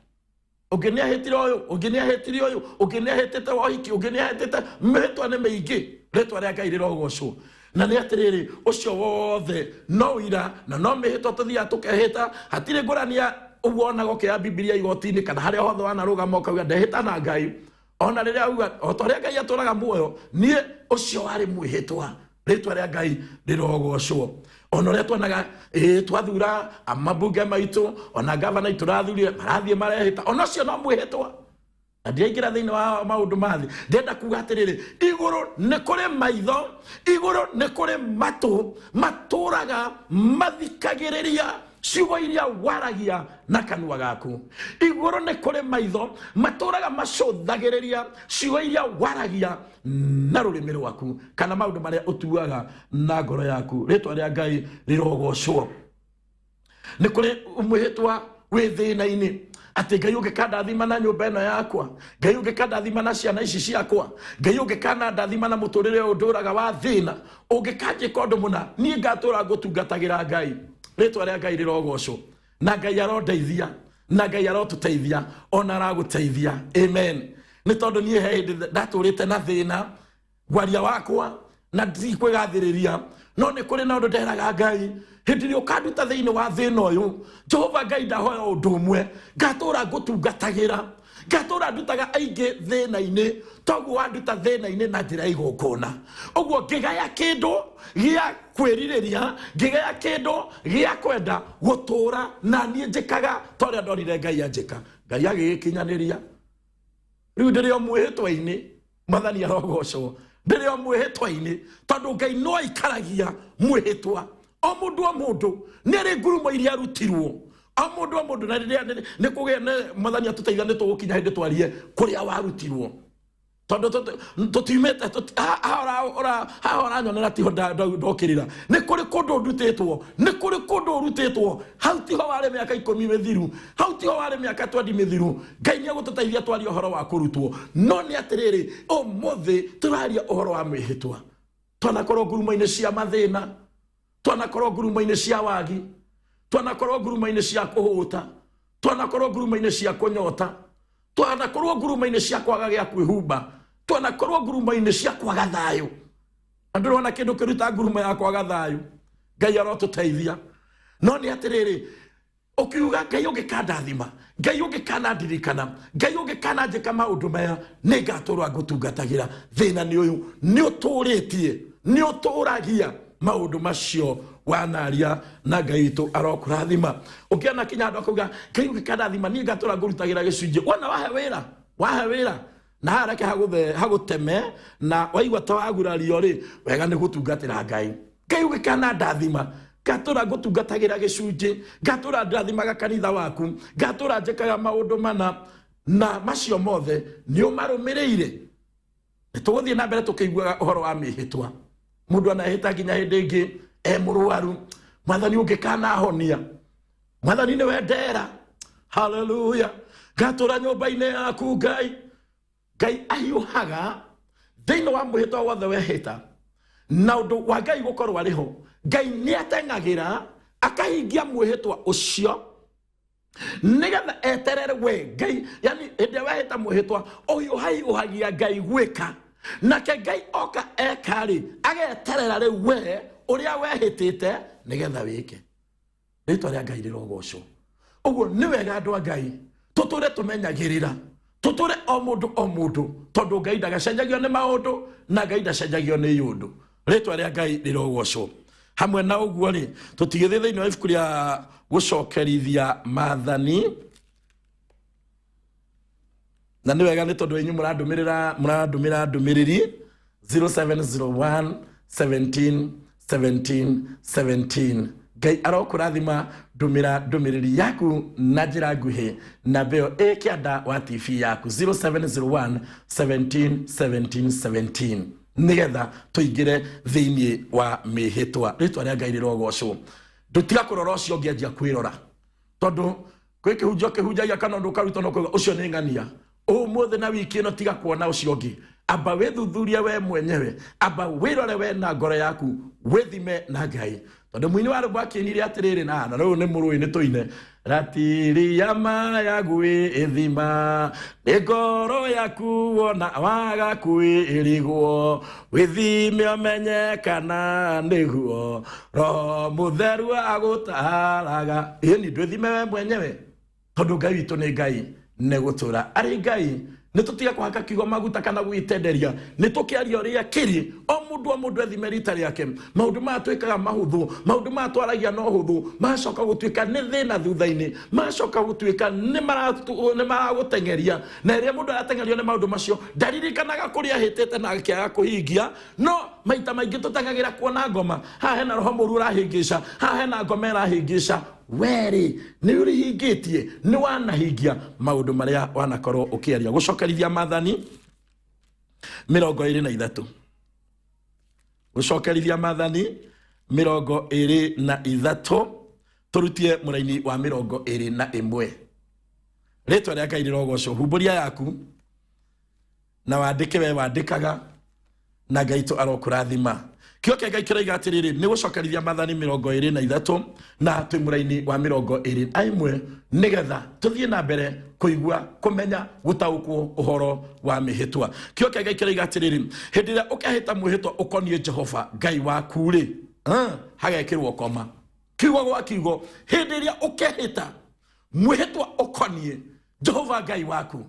Speaker 1: Ũngĩ nĩ ahĩtire ũyũ, ũngĩ nĩ ahĩtire ũyũ, ũngĩ nĩ ahĩtĩte wohiki, ũngĩ nĩ ahĩtĩte. Mĩhĩtwa nĩ mĩingĩ. Rĩtwa rĩa Ngai rĩrogocwo. Na nĩ atĩrĩrĩ, ũcio wothe no ũira na no mĩhĩtwa tũthiaga tũkehĩta. Hatirĩ ngũrani ya ũguo wonaga ũkĩoya Bibilia igoti-inĩ kana harĩa hothe wanarũgama ũkauga ndehĩta na Ngai. Ona rĩrĩa auga o ta ũrĩa Ngai atũraga muoyo, niĩ ũcio warĩ mwĩhĩtwa. Rĩtwa rĩa Ngai rĩrogocwo. Ona ũrĩa tuonaga, ĩĩ, twathura mabunge maitũ, ona gavana itũ tũrathurire, marathiĩ marehĩta, ona ũcio no mwĩhĩtwa. Na ndiraingĩra thĩinĩ wa maũndũ ma thĩ. Ndĩrenda kuga atĩrĩrĩ, igũrũ nĩ kũrĩ maitho, igũrũ nĩ kũrĩ matũ, matũraga mathikagĩrĩria ciugo iria waragia na kanua gaku. Igũrũ nĩ kũrĩ maitho, matũraga macũthagĩrĩria ciugo iria waragia na rũrĩmĩ rwaku, kana maũndũ marĩa ũtuaga na ngoro yaku. Rĩtwa rĩa Ngai rĩrogocwo. Nĩ kũrĩ mwĩhĩtwa wĩ thĩna-inĩ atĩ Ngai ũngĩkandathima na nyũmba ĩno yakwa, Ngai ũngĩkandathima na ciana ici ciakwa, Ngai ũngĩkanandathima na mũtũrĩre ũyũ ndũraga wa thĩna, ũngĩkanjĩka ũndũ mũna, niĩ ngatũra ngũtungatagĩra Ngai. Rĩtwa rĩa Ngai rĩrogocwo. Na Ngai arondeithia, na Ngai arotũteithia, ona aragũteithia. Amen. Nĩ tondũ niĩ he hĩndĩ ndatũrĩte na thĩna ngwaria wakwa na ndikwĩgathĩrĩria, no nĩ kũrĩ na ũndũ nderaga Ngai, hĩndĩ ĩrĩa ũkanduta thĩinĩ wa thĩna ũyũ, Jehova Ngai ndahoya ũndũ ũmwe, ngatũra ngũtungatagĩra, ngatũra ndutaga aingĩ thĩna-inĩ, toguo wanduta thĩna-inĩ na njĩra ya igongona. Ũguo ngĩgaya kĩndũ gĩa kwĩrirĩria, ngĩgaya kĩndũ gĩa kwenda gũtũra na niĩ njĩkaga ta ũrĩa ndonire Ngai anjĩka. Ngai agĩgĩkinyanĩria. Rĩu ndĩrĩ o mwĩhĩtwa-inĩ, Mwathani arogocwo. Ndĩrĩ o mwĩhĩtwa-inĩ, tondũ Ngai no aikaragia mwĩhĩtwa. O mũndũ o mũndũ nĩ arĩ ngurumo iria arutirwo. O mũndũ o mũndũ, na rĩrĩa nĩ kũgĩa nĩ Mwathani atũteithia, nĩ tũgũkinya hĩndĩ twarie kũrĩa warutirwo. Tondũ tũtiumĩte, haha ũranyonera tiho ndokĩrĩra. Nĩ kũrĩ kũndũ ndutĩtwo, nĩ kũrĩ kũndũ ũrutĩtwo. Hau tiho warĩ mĩaka ikũmi mĩthiru, hau tiho warĩ mĩaka twendi mĩthiru. Ngai nĩ egũtũteithia twarie ũhoro wa kũrutwo. No nĩ atĩrĩrĩ, ũmũthĩ tũraria ũhoro wa mwĩhĩtwa. Twanakorwo ngurumo-inĩ cia mathĩna, twanakorwo ngurumo-inĩ cia wagi, twanakorwo ngurumo-inĩ cia kũhũta, twanakorwo ngurumo-inĩ cia kũnyota, twanakorwo ngurumo-inĩ cia kwaga gĩa kwĩhumba, twanakorwo ngurumo-inĩ cia kwaga thayũ. Na ndũrona kĩndũ kĩruta ngurumo ya kwaga thayũ. Ngai arotũteithia. No nĩ atĩrĩrĩ, ũkiuga Ngai ũngĩkandathima, Ngai ũngĩkanandirikana, Ngai ũngĩkananjĩka maũndũ maya, nĩ ngatũra ngũtungatagĩra. Thĩna nĩ ũyũ, nĩ ũtũrĩtie, nĩ ũtũragia maũndũ macio wanaria, na Ngai witũ arokũrathima. Ũkĩona kinya andũ akauga Ngai ũngĩkandathima, niĩ ngatũra ngũrutagĩra gĩcunjĩ. Wona wahe wĩra, wahe wĩra na haha reke hagũteme, na waigua ta wagurario rĩ, wega nĩ gũtungatĩra Ngai. Ngai ũngĩkanandathima, ngatũra ngũtungatagĩra gĩcunjĩ, ngatũra ndathimaga kanitha waku, ngatũra njĩkaga maũndũ mana, na macio mothe nĩ ũmarũmĩrĩire. Nĩ tũgũthiĩ na mbere tũkĩiguaga ũhoro wa mĩhĩtwa. Mũndũ anahĩta nginya hĩndĩ ĩngĩ e mũrwaru, Mwathani ũngĩkanahonia, Mwathani nĩwe ndera. Haleluya. Ngatũra nyũmba-inĩ yaku Ngai. Ngai ahiũhaga thĩinĩ wa mwĩhĩtwa wothe wehĩta. Na ũndũ wa Ngai gũkorwo arĩ ho, Ngai nĩ ateng'agĩra akahingia mwĩhĩtwa ũcio nĩgetha eterere we Ngai. Yani hĩndĩ ĩrĩa wehĩta mwĩhĩtwa, ũhiũhahiũhagia Ngai gwĩka, nake Ngai oka eka-rĩ, ageterera rĩu we ũrĩa wehĩtĩte nĩgetha wĩke. Rĩtwa rĩa Ngai rĩrogocwo. Ũguo nĩ wega andũ a Ngai tũtũre tũmenyagĩrĩra, tũtũre o mũndũ o mũndũ, tondũ Ngai ndagacenjagio nĩ maũndũ na Ngai ndacenjagio nĩ yũndũ. Rĩtwa rĩa Ngai rĩrogocwo. Hamwe na ũguo rĩ, tũtigĩthiĩ thĩinĩ wa ibuku rĩa Gũcokerithia Maathani, na nĩ wega nĩ tondũ inyuĩ mũrandũmĩrĩra, mũrandũmĩra ndũmĩrĩri 0701 17 17 17. Ngai arokũrathima. Ndũmĩra ndũmĩrĩri yaku na njĩra nguhĩ, namba ĩyo ĩ kĩanda wa TV yaku, 0701 17 17 17, nĩgetha tũingĩre thĩinĩ wa mĩhĩtwa. Rĩtwa rĩa Ngai rĩrogocwo. Ndũtiga kũrora ũcio ũngĩ, anjia kwĩrora, tondũ kwĩ kĩhunjio kĩhunjagia kana ũndũ ũkarutwo na ũkauga ũcio nĩ ng'ania. Ũmũthĩ na wiki ĩno, tiga kuona ũcio ũngĩ, amba wĩthuthurie we mwenyewe, amba wĩrore we na ngoro yaku, wĩthime na Ngai, tondũ mũini wa rwĩmbo akĩinire atĩrĩrĩ, na rĩu nĩ mũrũĩ nĩ tũine ratiri ya maya gwĩthima nĩ ngoro yaku, wona waga kwĩrigwo, wĩthime ũmenye kana nĩguo Roho Mũtheru agũtaraga. Ĩni, ndwĩthime we mwenyewe, tondũ Ngai witũ nĩ Ngai nĩ gũtũra arĩ Ngai. Nĩ tũtige kũhaka kiugo maguta kana gwĩtenderia, nĩ tũkĩaria ũrĩa kĩrĩ. O mũndũ o mũndũ ethime rita rĩake. Maũndũ maya twĩkaga mahũthũ, maũndũ maya twaragia no hũthũ, macoka gũtuĩka nĩ thĩna thutha-inĩ, macoka gũtuĩka nĩ maragũteng'eria. Na rĩrĩa mũndũ arateng'erio nĩ maũndũ macio, ndaririkanaga kũrĩa ahĩtĩte na akĩaga kũhingia. No maita maingĩ tũteng'agĩra kuona ngoma. Haha hena roho mũru ũrahĩngĩca, haha hena ngoma ĩrahĩngĩca. Werĩ nĩ ũrĩhingĩtie, nĩ wanahingia maũndũ marĩa wanakorwo ũkĩaria? Gũcokerithia Maathani 23, Gũcokerithia Maathani 23, tũrutie mũraini wa 21. Rĩtwa rĩa Ngai rĩrogocwo. Humbũria yaku na wandĩke we wandĩkaga, na Ngai tũ arokũrathima. Kĩo kĩa Ngai kĩroiga atĩrĩrĩ, nĩ Gũcokerithia Maathani 23 na twĩ mũraini wa 21, nĩgetha tũthiĩ na mbere kũigua, kũmenya, gũtaũkwo ũhoro wa mĩhĩtwa. Kĩo kĩa Ngai kĩroiga atĩrĩrĩ, hĩndĩ ĩrĩa ũkehĩta mwĩhĩtwa ũkoniĩ Jehova Ngai waku rĩ, hagekĩrwo koma, kiugo gwa kiugo, hĩndĩ ĩrĩa ũkehĩta mwĩhĩtwa ũkoniĩ Jehova Ngai waku.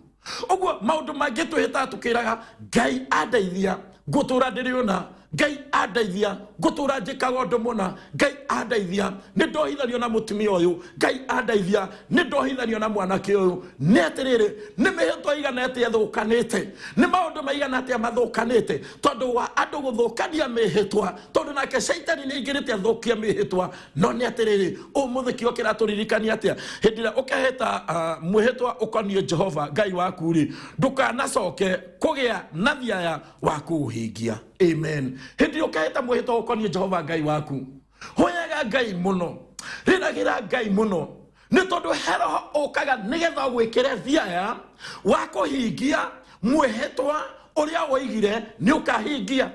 Speaker 1: Ũguo maũndũ mangĩ twĩhĩtaga tũkĩraga Ngai andeithia ngũtũra ndĩrĩ ũna, Ngai andeithia ngũtũra njĩkaga ũndũ mũna, Ngai andeithia nĩ ndohithanio na mũtumia ũyũ, Ngai andeithia nĩ ndohithanio na mwanake ũyũ. Nĩ atĩrĩrĩ, nĩ mĩhĩtwa igana atĩa ĩthũkanĩte, nĩ maũndũ maigana atĩa mathũkanĩte tondũ wa andũ gũthũkania mĩhĩtwa, tondũ nake Caitani nĩ aingĩrĩte athũkia mĩhĩtwa. No nĩ atĩrĩrĩ, ũmũthĩ kĩo kĩratũririkania atĩa? Hĩndĩ ĩrĩa ũkehĩta mwĩhĩtwa ũkoniĩ Jehova Ngai waku rĩ, ndũkanacoke kũgĩa na thiaya wa kũũhingia. Amen. Hĩndĩ ĩrĩa ũkehĩta mwĩhĩtwa ũkoniĩ Jehova Ngai waku, hoyaga Ngai mũno, rĩragĩra Ngai mũno, nĩ tondũ he roho ũkaga nĩgetha ũgwĩkĩre thiaya wa kũhingia mwĩhĩtwa ũrĩa woigire nĩ ũkahingia.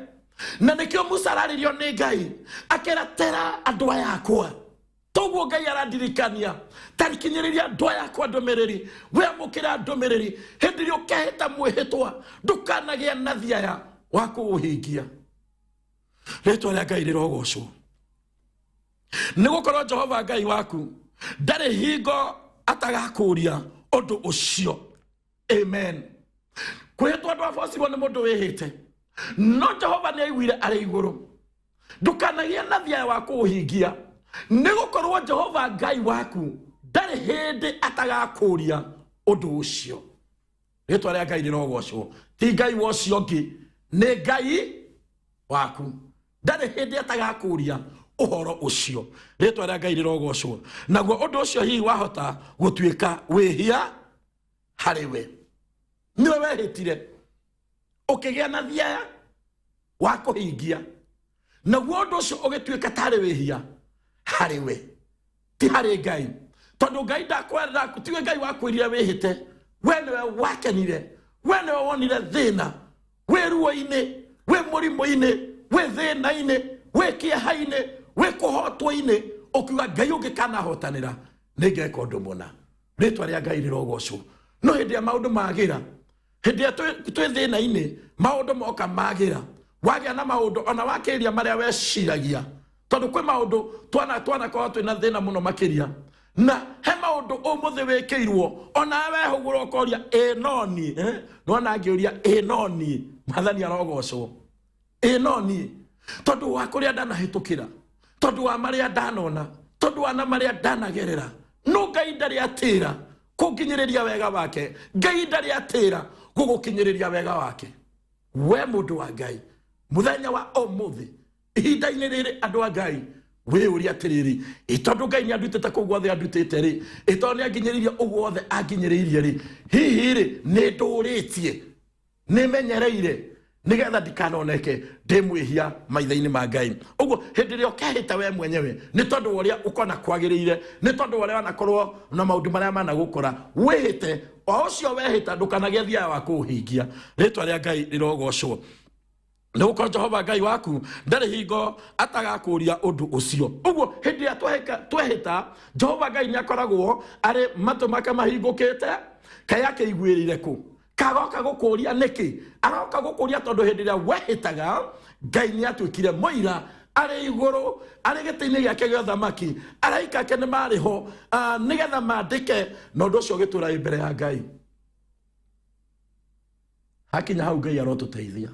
Speaker 1: Na nĩkĩo Musa ararĩrio nĩ Ngai akĩra, tera andũ aya akwa. Toguo Ngai arandirikania, tarikinyĩrĩria andũ aya akwa ndũmĩrĩri. Wĩamũkĩra ndũmĩrĩri, hĩndĩ ĩrĩa ũkehĩta mwĩhĩtwa, ndũkanagĩa na thiaya wa kũũhingia. Rĩtwa rĩa Ngai rĩrogocwo. Nĩ gũkorwo Jehova Ngai waku ndarĩ hingo atagakũria ũndũ ũcio. Amen. Kwĩhĩtwo andũ abocirwo nĩ mũndũ wĩhĩte, no Jehova nĩ aiguire arĩ igũrũ. Ndũkanagĩe na thiaya wa kũũhingia, nĩ gũkorwo Jehova Ngai waku ndarĩ hĩndĩ atagakũria ũndũ ũcio. Rĩtwa rĩa Ngai rĩrogocwo. Ti Ngai wa ũcio ũngĩ, nĩ Ngai waku, ndarĩ hĩndĩ atagakũria ũhoro ũcio. Rĩtwa rĩa Ngai rĩrogocwo. Naguo ũndũ ũcio hihi wahota gũtuĩka wĩhia harĩ we, nĩwe wehĩtire ũkĩgĩa na thiaya wa kũhingia, naguo ũndũ ũcio ũgĩtuĩka tarĩ wĩhia harĩ we, ti harĩ Ngai, tondũ Ngai ndakwenda, tiwe Ngai wakwĩrire wĩhĩte. We nĩwe wakenire, we nĩwe wonire thĩna, wĩ ruo-inĩ, wĩ mũrimũ-inĩ. Wĩ thĩna-inĩ, wĩ kĩeha-inĩ, wĩ kũhotwo-inĩ, ũkiuga Ngai ũngĩkanahotanĩra nĩ ngeka ũndũ mũna. Rĩtwa rĩa Ngai rĩrogocwo. No hĩndĩ ĩrĩa maũndũ magĩra, hĩndĩ ĩrĩa twĩ thĩna-inĩ, maũndũ moka magĩra, wagĩa na maũndũ ona wakĩria marĩa weciragia, tondũ kwĩ maũndũ twanakorwo twĩna thĩna mũno makĩria, na he maũndũ ũmũthĩ wĩkĩirwo ona wehũgũra ũkoria ĩ no niĩ, eh? Nĩwona ngĩũria ĩ no niĩ, Mwathani arogocwo, ĩ no niĩ, tondũ wa kũrĩa ndanahĩtũkĩra, tondũ wa marĩa ndanona, tondũ wa na marĩa ndanagerera, no Ngai ndarĩ atĩra kũnginyĩrĩria wega wake. Ngai ndarĩ atĩra gũgũkinyĩrĩria wega wake. We mũndũ wa Ngai, mũthenya wa ũmũthĩ, ihinda-inĩ rĩrĩ, andũ a Ngai, wĩyũria atĩrĩrĩ, ĩ tondũ Ngai nĩ andutĩte kũu guothe andutĩte rĩ, ĩ tondũ nĩ anginyĩrĩirie ũguo wothe anginyĩrĩirie rĩ, hihi rĩ nĩ ndũrĩtie, nĩ menyereire nĩgetha ndikanoneke ndĩ mwĩhia maitho-inĩ ma Ngai? Ũguo hĩndĩ ĩrĩa ũkehĩta we mwenyewe nĩ tondũ wa ũrĩa ũkona kwagĩrĩire, nĩ tondũ wa ũrĩa wanakorwo na maũndũ marĩa managũkora, wĩhĩte o ũcio wehĩta, ndũkanagĩe thiaya wa kũũhingia. Rĩtwa rĩa Ngai rĩrogocwo, nĩ gũkorwo Jehova Ngai waku ndarĩ hingo atagakũria ũndũ ũcio. Ũguo hĩndĩ ĩrĩa twehĩta, Jehova Ngai nĩ akoragwo arĩ matũ make mahingũkĩte, kaĩ akĩiguĩrĩire kũ kagoka gũkũria nĩkĩ? Aroka gũkũria tondũ hĩndĩ ĩrĩa wehĩtaga, Ngai nĩ atuĩkire mũira arĩ igũrũ, arĩ gĩtĩ-inĩ gĩake gĩa ũthamaki. Araika ake nĩ marĩ ho nĩgetha mandĩke, na ũndũ ũcio ũgĩtũra wĩ mbere ya Ngai. Hakinya hau, Ngai arotũteithia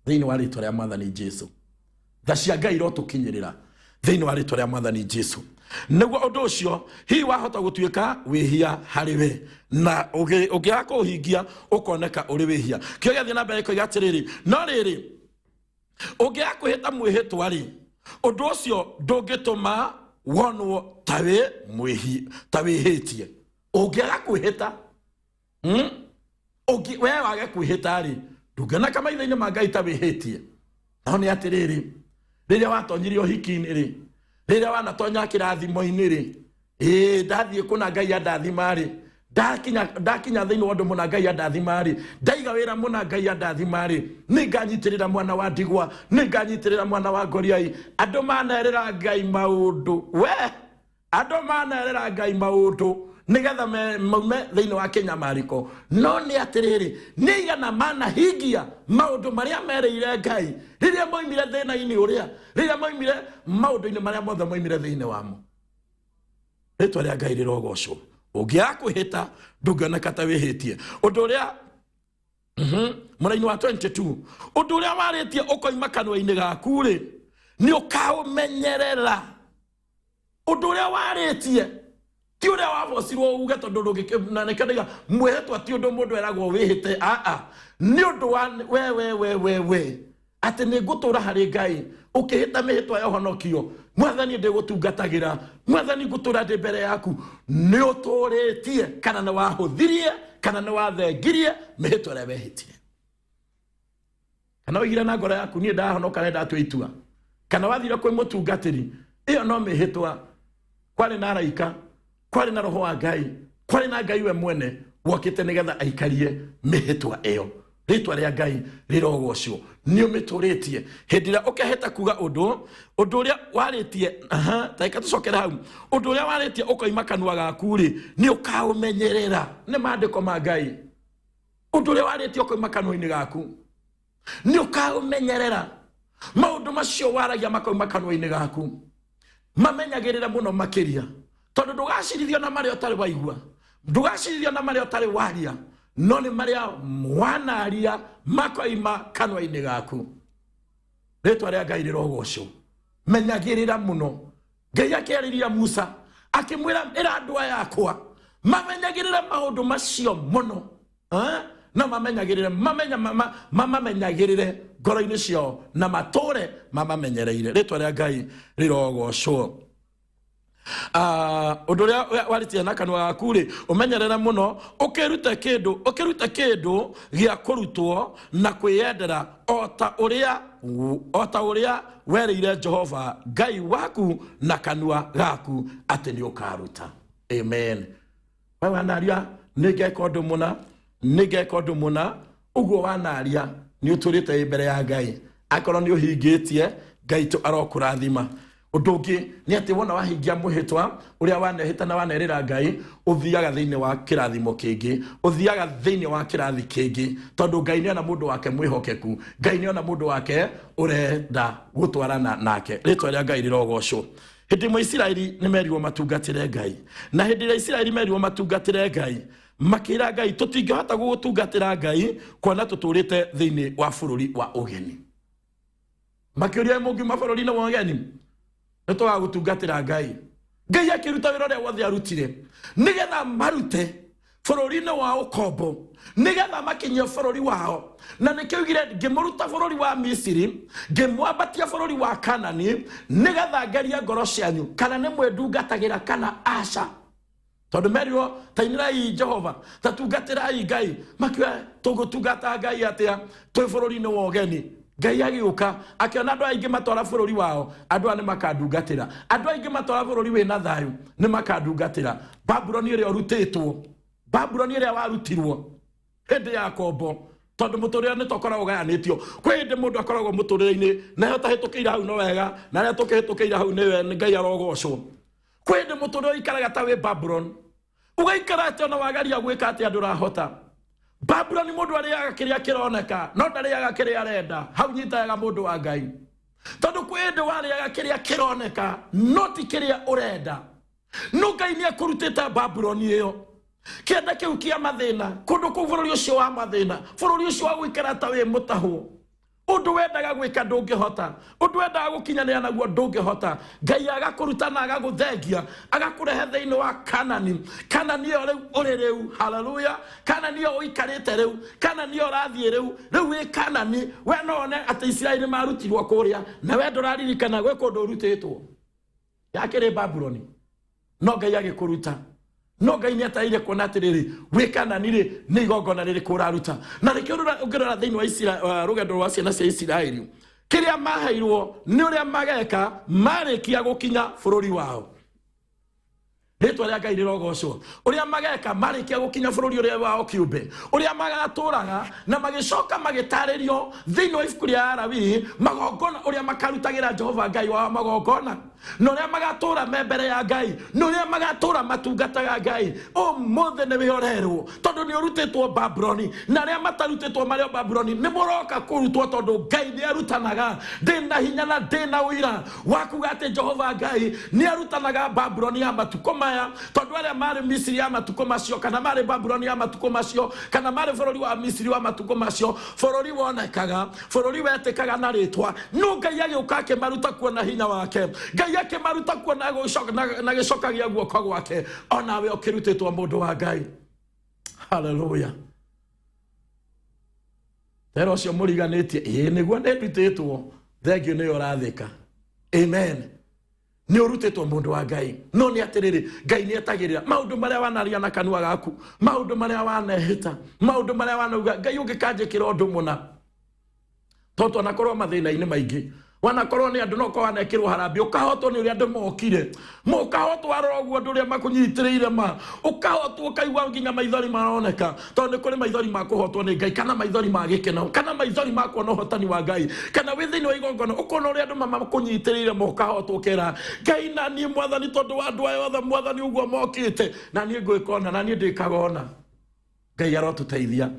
Speaker 1: thĩinĩ wa rĩtwa rĩa Mwathani Jesu. Tha cia Ngai irotũkinyĩrĩra thĩinĩ wa rĩtwa rĩa Mwathani Jesu, nĩguo ũndũ ũcio hihi wahota gũtuĩka wĩhia harĩ we, na ũngĩaga kũũhingia ũkoneka ũrĩ wĩhia. Kĩo gĩathiĩ na mbere koiga atĩrĩrĩ, no rĩrĩ, ũngĩaga kwĩhĩta mwĩhĩtwa rĩ, ũndũ ũcio ndũngĩtũma wonwo ta wĩ mwĩhi, ta wĩhĩtie. Ũngĩaga kwĩhĩta, We wage kwĩhĩta rĩ, ndũngĩoneka maitho-inĩ ma Ngai ta wĩhĩtie. No nĩ atĩrĩrĩ, rĩrĩa watonyire ũhiki-inĩ rĩ, rĩrĩa wanatonya kĩrathimo-inĩ rĩ, ĩĩ ndathiĩ kũna Ngai andathima rĩ, ndakinya thĩinĩ wa ũndũ mũna Ngai andathima rĩ, ndaiga wĩra mũna Ngai andathima rĩ, nĩnganyitĩrĩra mwana wa ndigwa, nĩnganyitĩrĩra mwana wa ngoriai. Andũ manerĩra Ngai maũndũ, we andũ manerĩra Ngai maũndũ nĩgetha maume thĩinĩ wa kĩnyamarĩko. No nĩ atĩrĩrĩ, nĩ igana manahingia maũndũ marĩa merĩire Ngai rĩrĩa moimire thĩna-inĩ ũrĩa, rĩrĩa moimire maũndũ-inĩ marĩa mothe moimire thĩinĩ wamo? Rĩtwa rĩa Ngai rĩrogocwo. Ũngĩaga kwĩhĩta, ndũngĩoneka ta wĩhĩtie. Ũndũ ũrĩa mũraini wa 22, ũndũ ũrĩa warĩtie ũkoima kanua-inĩ gaku rĩ, nĩ ũkaũmenyerera. Ũndũ ũrĩa warĩtie, ti ũrĩa wabocirwo uge, tondũ na nĩkĩo ndaiga mwĩhĩtwa ti ũndũ mũndũ eragwo wĩhĩte. Aa, nĩ ũndũ wa we we we we we atĩ nĩ ngũtũra harĩ Ngai, ũkĩhĩta mĩhĩtwa ya ũhonokio, Mwathani ndĩgũtungatagĩra, Mwathani ngũtũra ndĩ mbere yaku, nĩ ũtũrĩtie kana nĩ wahũthirie kana nĩ wathengirie mĩhĩtwa ĩrĩa wehĩtire, kana waigire na ngoro yaku, niĩ ndahonoka nĩ ndatua itua, kana wathire kwĩ mũtungatĩri, ĩyo no mĩhĩtwa. Kwarĩ na araika, kwarĩ na roho wa Ngai, kwarĩ na Ngai we mwene wokĩte nĩgetha aikarie mĩhĩtwa ĩyo. Rĩtwa rĩa Ngai rĩrogocwo. Nĩ ũmĩtũrĩtie. Hĩndĩ ĩrĩa ũkehĩta kuga ũndũ, ũndũ ũrĩa warĩtie, aha, ta reke tũcokere hau, ũndũ ũrĩa warĩtie ũkoima kanua gaku rĩ, nĩ ũkaũmenyerera. Nĩ maandĩko ma Ngai. Ũndũ ũrĩa warĩtie ũkoima kanua-inĩ gaku nĩ ũkaũmenyerera. Maũndũ macio waragia makoima kanua-inĩ gaku, mamenyagĩrĩre mũno makĩria, tondũ ndũgacirithio na marĩa ũtarĩ waigua, ndũgacirithio na marĩa ũtarĩ waria, no nĩ marĩa wanaria makoima kanua-inĩ gaku. Rĩtwa rĩa Ngai rĩrogocwo. Menyagĩrĩra mũno. Ngai akĩarĩria Musa akĩmwĩra, ĩra andũ aya akwa mamenyagĩrĩre maũndũ macio mũno. Eh? Na mamenyagĩrĩre, mamamenyagĩrĩre ngoro-inĩ ciao na matũre mamamenyereire. Rĩtwa rĩa Ngai rĩrogocwo. Ũndũ ũrĩa warĩtie na kanua gaku rĩ, ũmenyerere mũno, ũkĩrute kĩndũ, ũkĩrute kĩndũ gĩa kũrutwo na kwĩyendera, o ta ũrĩa werĩire Jehova Ngai waku na kanua gaku atĩ nĩ ũkaruta. Amen. We wanaria nĩ ngeka ũndũ mũna, nĩ ngeka ũndũ mũna, ũguo wanaria nĩ ũtũrĩte wĩ mbere ya Ngai. Akorwo nĩ ũhingĩtie, Ngai tũ arokũrathima. Ũndũ ũngĩ nĩ atĩ wona wahingia mwĩhĩtwa ũrĩa wanehĩta na wanerĩra Ngai, ũthiaga thĩinĩ wa kĩrathimo kĩngĩ, ũthiaga thĩinĩ wa kĩrathi kĩngĩ, tondũ Ngai nĩona mũndũ wake mwĩhokeku, Ngai nĩona mũndũ wake ũrenda gũtwarana nake. Rĩtwa rĩa Ngai rĩrogocwo. Hĩndĩ ĩmwe Isiraeli nĩ merirwo matungatĩre Ngai, na hĩndĩ ĩrĩa Isiraeli merirwo matungatĩre Ngai, makĩra Ngai, tũtingĩhota gũgũtungatĩra Ngai kuona tũtũrĩte thĩinĩ wa bũrũri wa ũgeni. Makĩũria, mũngiuma bũrũri-inĩ wa ũgeni nĩ tũgagũtungatĩra Ngai. Ngai akĩruta wĩra ũrĩa wothe arutire nĩgetha marute bũrũri-inĩ wa ũkombo, nĩgetha makinyie bũrũri wao. Na nĩkĩo oigire, ngĩmũruta bũrũri wa Misiri, ngĩmwambatia bũrũri wa Kanani, nĩgetha ngerie ngoro cianyu kana nĩ mwĩndungatagĩra kana aca. Tondũ merirwo, tainĩrai Jehova, tatungatĩrai Ngai. Makiuga, tũgũtungata Ngai atĩa twĩ bũrũri-inĩ wa ũgeni? Ngai agĩũka akĩona andũ aingĩ matwara bũrũri wao, andũ aya nĩ makandungatĩra. Andũ aingĩ matwara bũrũri wĩna thayũ nĩ makandungatĩra. Babuloni ĩrĩa ũrutĩtwo, Babuloni ĩrĩa warutirwo hĩndĩ ya kombo, tondũ mũtũrĩre nĩ tokoragwo ũgayanĩtio. Kwĩ hĩndĩ mũndũ akoragwo mũtũrĩre-inĩ nayo tahĩtũkĩire hau no wega, na arĩa tũkĩhĩtũkĩire hau nĩ Ngai arogocwo. Kwĩ hĩndĩ mũtũrĩre ũikaraga ta wĩ Babuloni, ũgaikara atĩ ona wagaria gwĩka atĩa ndũrahota. Babuloni mũndũ arĩaga kĩrĩa kĩroneka no ndarĩaga kĩrĩa arenda. Hau nyitaga mũndũ wa Ngai, tondũ kwĩ hĩndĩ warĩaga kĩrĩa kĩroneka no ti kĩrĩa ũrenda. No Ngai nĩ akũrutĩte Babuloni ĩyo, kĩanda kĩu kĩa mathĩna, kũndũ kũu bũrũri ũcio wa mathĩna, bũrũri ũcio wa gũikara ta wĩ mũtahwo. Ũndũ wendaga gwĩka ndũngĩhota, ũndũ wendaga gũkinyanĩra naguo ndũngĩhota. Ngai agakũruta na agagũthengia, agakũrehe thĩinĩ wa Kanani. Kanani ĩyo rĩu ũrĩ rĩu, haleluya. Kanani ĩyo ũikarĩte rĩu, Kanani ĩyo ũrathiĩ rĩu, rĩu wĩ Kanani. We no one atĩ Isiraeli marutirwo kũrĩa, na we ndũraririkana gwĩ kũndũ ũrutĩtwo. Yakĩrĩ Babuloni, no Ngai agĩkũruta. No Ngai nĩ ataire kuona atĩrĩrĩ, wĩ Kanani rĩ, nĩ igongona rĩrĩkũ ũraruta. Na nĩkĩo ũngĩrora thĩinĩ wa rũgendo rwa ciana cia Isiraeli, kĩrĩa maheirwo nĩ ũrĩa mageka marĩkia gũkinya bũrũri wao. Rĩtwa rĩa Ngai rĩrogocwo. Ũrĩa mageka marĩkia gũkinya bũrũri ũrĩa wao kĩũmbe, ũrĩa magatũraga, na magĩcoka magĩtarĩrio thĩinĩ wa ibuku rĩa Alawii magongona ũrĩa makarutagĩra Jehova Ngai wao magongona, na ũrĩa magatũra me mbere ya Ngai, na ũrĩa magatũra matungataga Ngai. Ũmũthĩ nĩwe ũrerwo, tondũ nĩ ũrutĩtwo Babuloni, na arĩa matarutĩtwo marĩ o Babuloni nĩ mũroka kũrutwo, tondũ Ngai nĩ arutanaga. Ndĩna hinya na ndĩna ũira wa kuga atĩ Jehova Ngai nĩ arutanaga Babuloni ya matukũ maya, tondũ arĩa marĩ Misiri ya matukũ macio, kana marĩ Babuloni ya matukũ macio, kana marĩ bũrũri wa Misiri wa matukũ macio, bũrũri wonekaga, bũrũri wetĩkaga na rĩtwa. No Ngai agĩũka akĩmaruta kuo na hinya wake, Ngai akĩmaruta kuo na gĩcoka gĩa guoko gwake. Onawe ũkĩrutĩtwo mũndũ wa Ngai. Haleluya. Tera ũcio mũriganĩtie, ĩĩ nĩguo nĩ ndutĩtwo, thengio nĩyo ũrathĩka. Amen. Nĩ ũrutĩtwo mũndũ wa Ngai. No nĩ atĩrĩrĩ, Ngai nĩ etagĩrĩra maũndũ marĩa wanaria na kanua gaku, maũndũ marĩa wanehĩta, maũndũ marĩa wanauga, Ngai ũngĩkanjĩkĩra ũndũ mũna. Tondũ twanakorwo mathĩna-inĩ maingĩ, wanakorwo nĩ andũ no korwo wanekĩrwo harambĩ, ũkahotwo nĩ ũrĩa andũ mokire, ũkahotwo warora ũguo andũ ũrĩa makũnyitĩrĩire ma, ũkahotwo ũkaigua nginya maithori maroneka, tondũ nĩ kũrĩ maithori ma kũhotwo nĩ Ngai, kana maithori ma gĩkeno, kana maithori ma kuona ũhotani wa Ngai, kana wĩ thĩinĩ wa igongona ũkona ũrĩa andũ makũnyitĩrĩire ma, ũkahotwo ũkera Ngai, na niĩ Mwathani, tondũ wa andũ aya othe Mwathani ũguo mokĩte, na niĩ ngwĩka ona, na niĩ ndĩkaga ona. Ngai arotũteithia.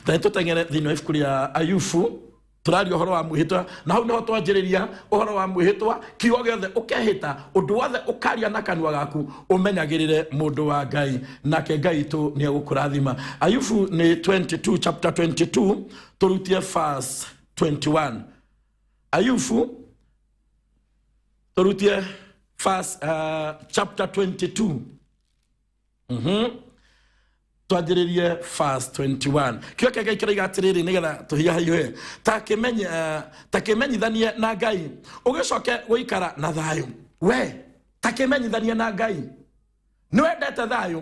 Speaker 1: Ta tũteng'ere thĩinĩ wa ibuku rĩa Ayubu, tũraria ũhoro wa mwĩhĩtwa, na hau nĩho twanjĩrĩria ũhoro wa mwĩhĩtwa. Kiugo gĩothe ũkehĩta, ũndũ wothe ũkaria na kanua gaku, ũmenyagĩrĩre mũndũ wa Ngai, nake Ngai witũ nĩ egũkũrathima. Ayubu nĩ 22, chapter 22, tũrutie verse 21. Ayubu tũrutie verse, chapter 22. Twanjĩrĩrie verse 21. Kĩo kĩa Ngai kĩroiga atĩrĩrĩ, nĩgetha tũhiũhahiũhe, ta kĩmenyithanie na Ngai, ũgĩcoke gũikara na thayũ. We ta kĩmenyithanie na Ngai, nĩ wendete thayũ,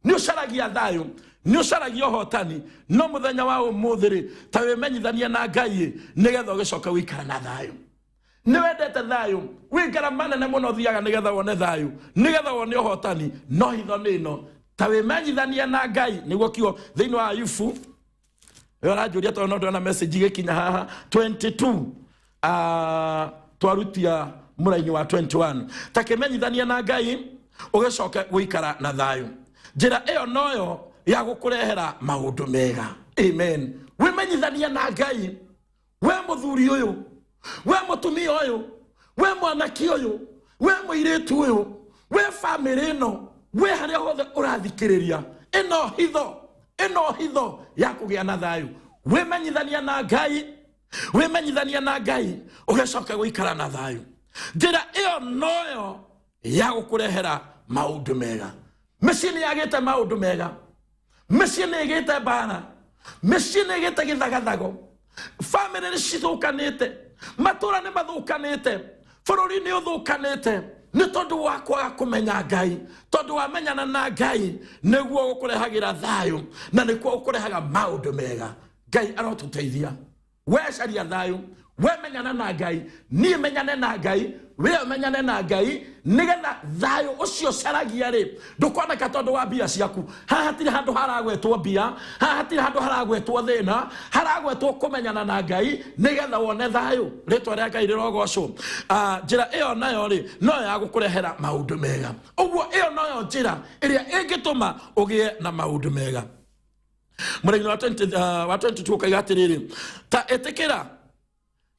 Speaker 1: nĩ ũcaragia thayũ, nĩ ũcaragia ũhotani, no mũthenya wa ũmũthĩ rĩ, ta wĩmenyithanie na Ngai nĩgetha ũgĩcoke gũikara na thayũ. Nĩ wendete thayũ, wĩ ngarama nene mũno ũthiaga nĩgetha wone thayũ, nĩgetha wone ũhotani, no hitho nĩ ĩno, ta wĩmenyithanie na Ngai. Nĩguo kiugo thĩinĩ wa Ayubu. Ĩyo ũranjũria tondũ no ndĩrona message igĩkinya haha 22. Twarutia mũraini wa 21. Ta kĩmenyithania na Ngai ũgĩcoke gũikara na thayũ. Njĩra ĩyo noyo ya gũkũrehera maũndũ mega. Amen. Wĩmenyithanie na Ngai, we mũthuri ũyũ, we mũtumia ũyũ, we mwanake ũyũ, we mũirĩtu ũyũ, we bamĩrĩ ĩno, we harĩa hothe ũrathikĩrĩria. Ĩno hitho, ĩno hitho ya kũgĩa na thayũ. Wĩmenyithania na Ngai, wĩmenyithania na Ngai ũgĩcoke gũikara na thayũ. Njĩra ĩyo noyo ya gũkũrehera maũndũ mega. Mĩciĩ nĩ yagĩte maũndũ mega, mĩciĩ nĩ ĩgĩte mbara, mĩciĩ nĩ ĩgĩte gĩthagathago, bamĩrĩ nĩ cithũkanĩte, matũra nĩ mathũkanĩte, bũrũri nĩ ũthũkanĩte nĩ tondũ wa kwaga kũmenya Ngai. Tondũ wamenyana na Ngai nĩguo gũkũrehagĩra thayũ na nĩkuo gũkũrehaga maũndũ mega. Ngai arotũteithia. We caria thayũ, we menyana na Ngai, niĩ menyane na Ngai, we menyane na Ngai, nĩgetha thayũ ũcio caragia rĩ ndũkoneka tondũ wa mbia ciaku. Haha hatirĩ handũ haragwetwo mbia, haha hatirĩ handũ haragwetwo thĩna, haragwetwo kũmenyana na Ngai nĩgetha wone thayũ. Rĩtwa rĩa Ngai rĩrogocwo. Njĩra ĩyo nayo rĩ noyo ya gũkũrehera maũndũ mega. Ũguo ĩyo noyo njĩra ĩrĩa ĩngĩtũma ũgĩe na maũndũ mega. Mũraini wa 20, wa 22 ũkaiga atĩrĩrĩ, ta ĩtĩkĩra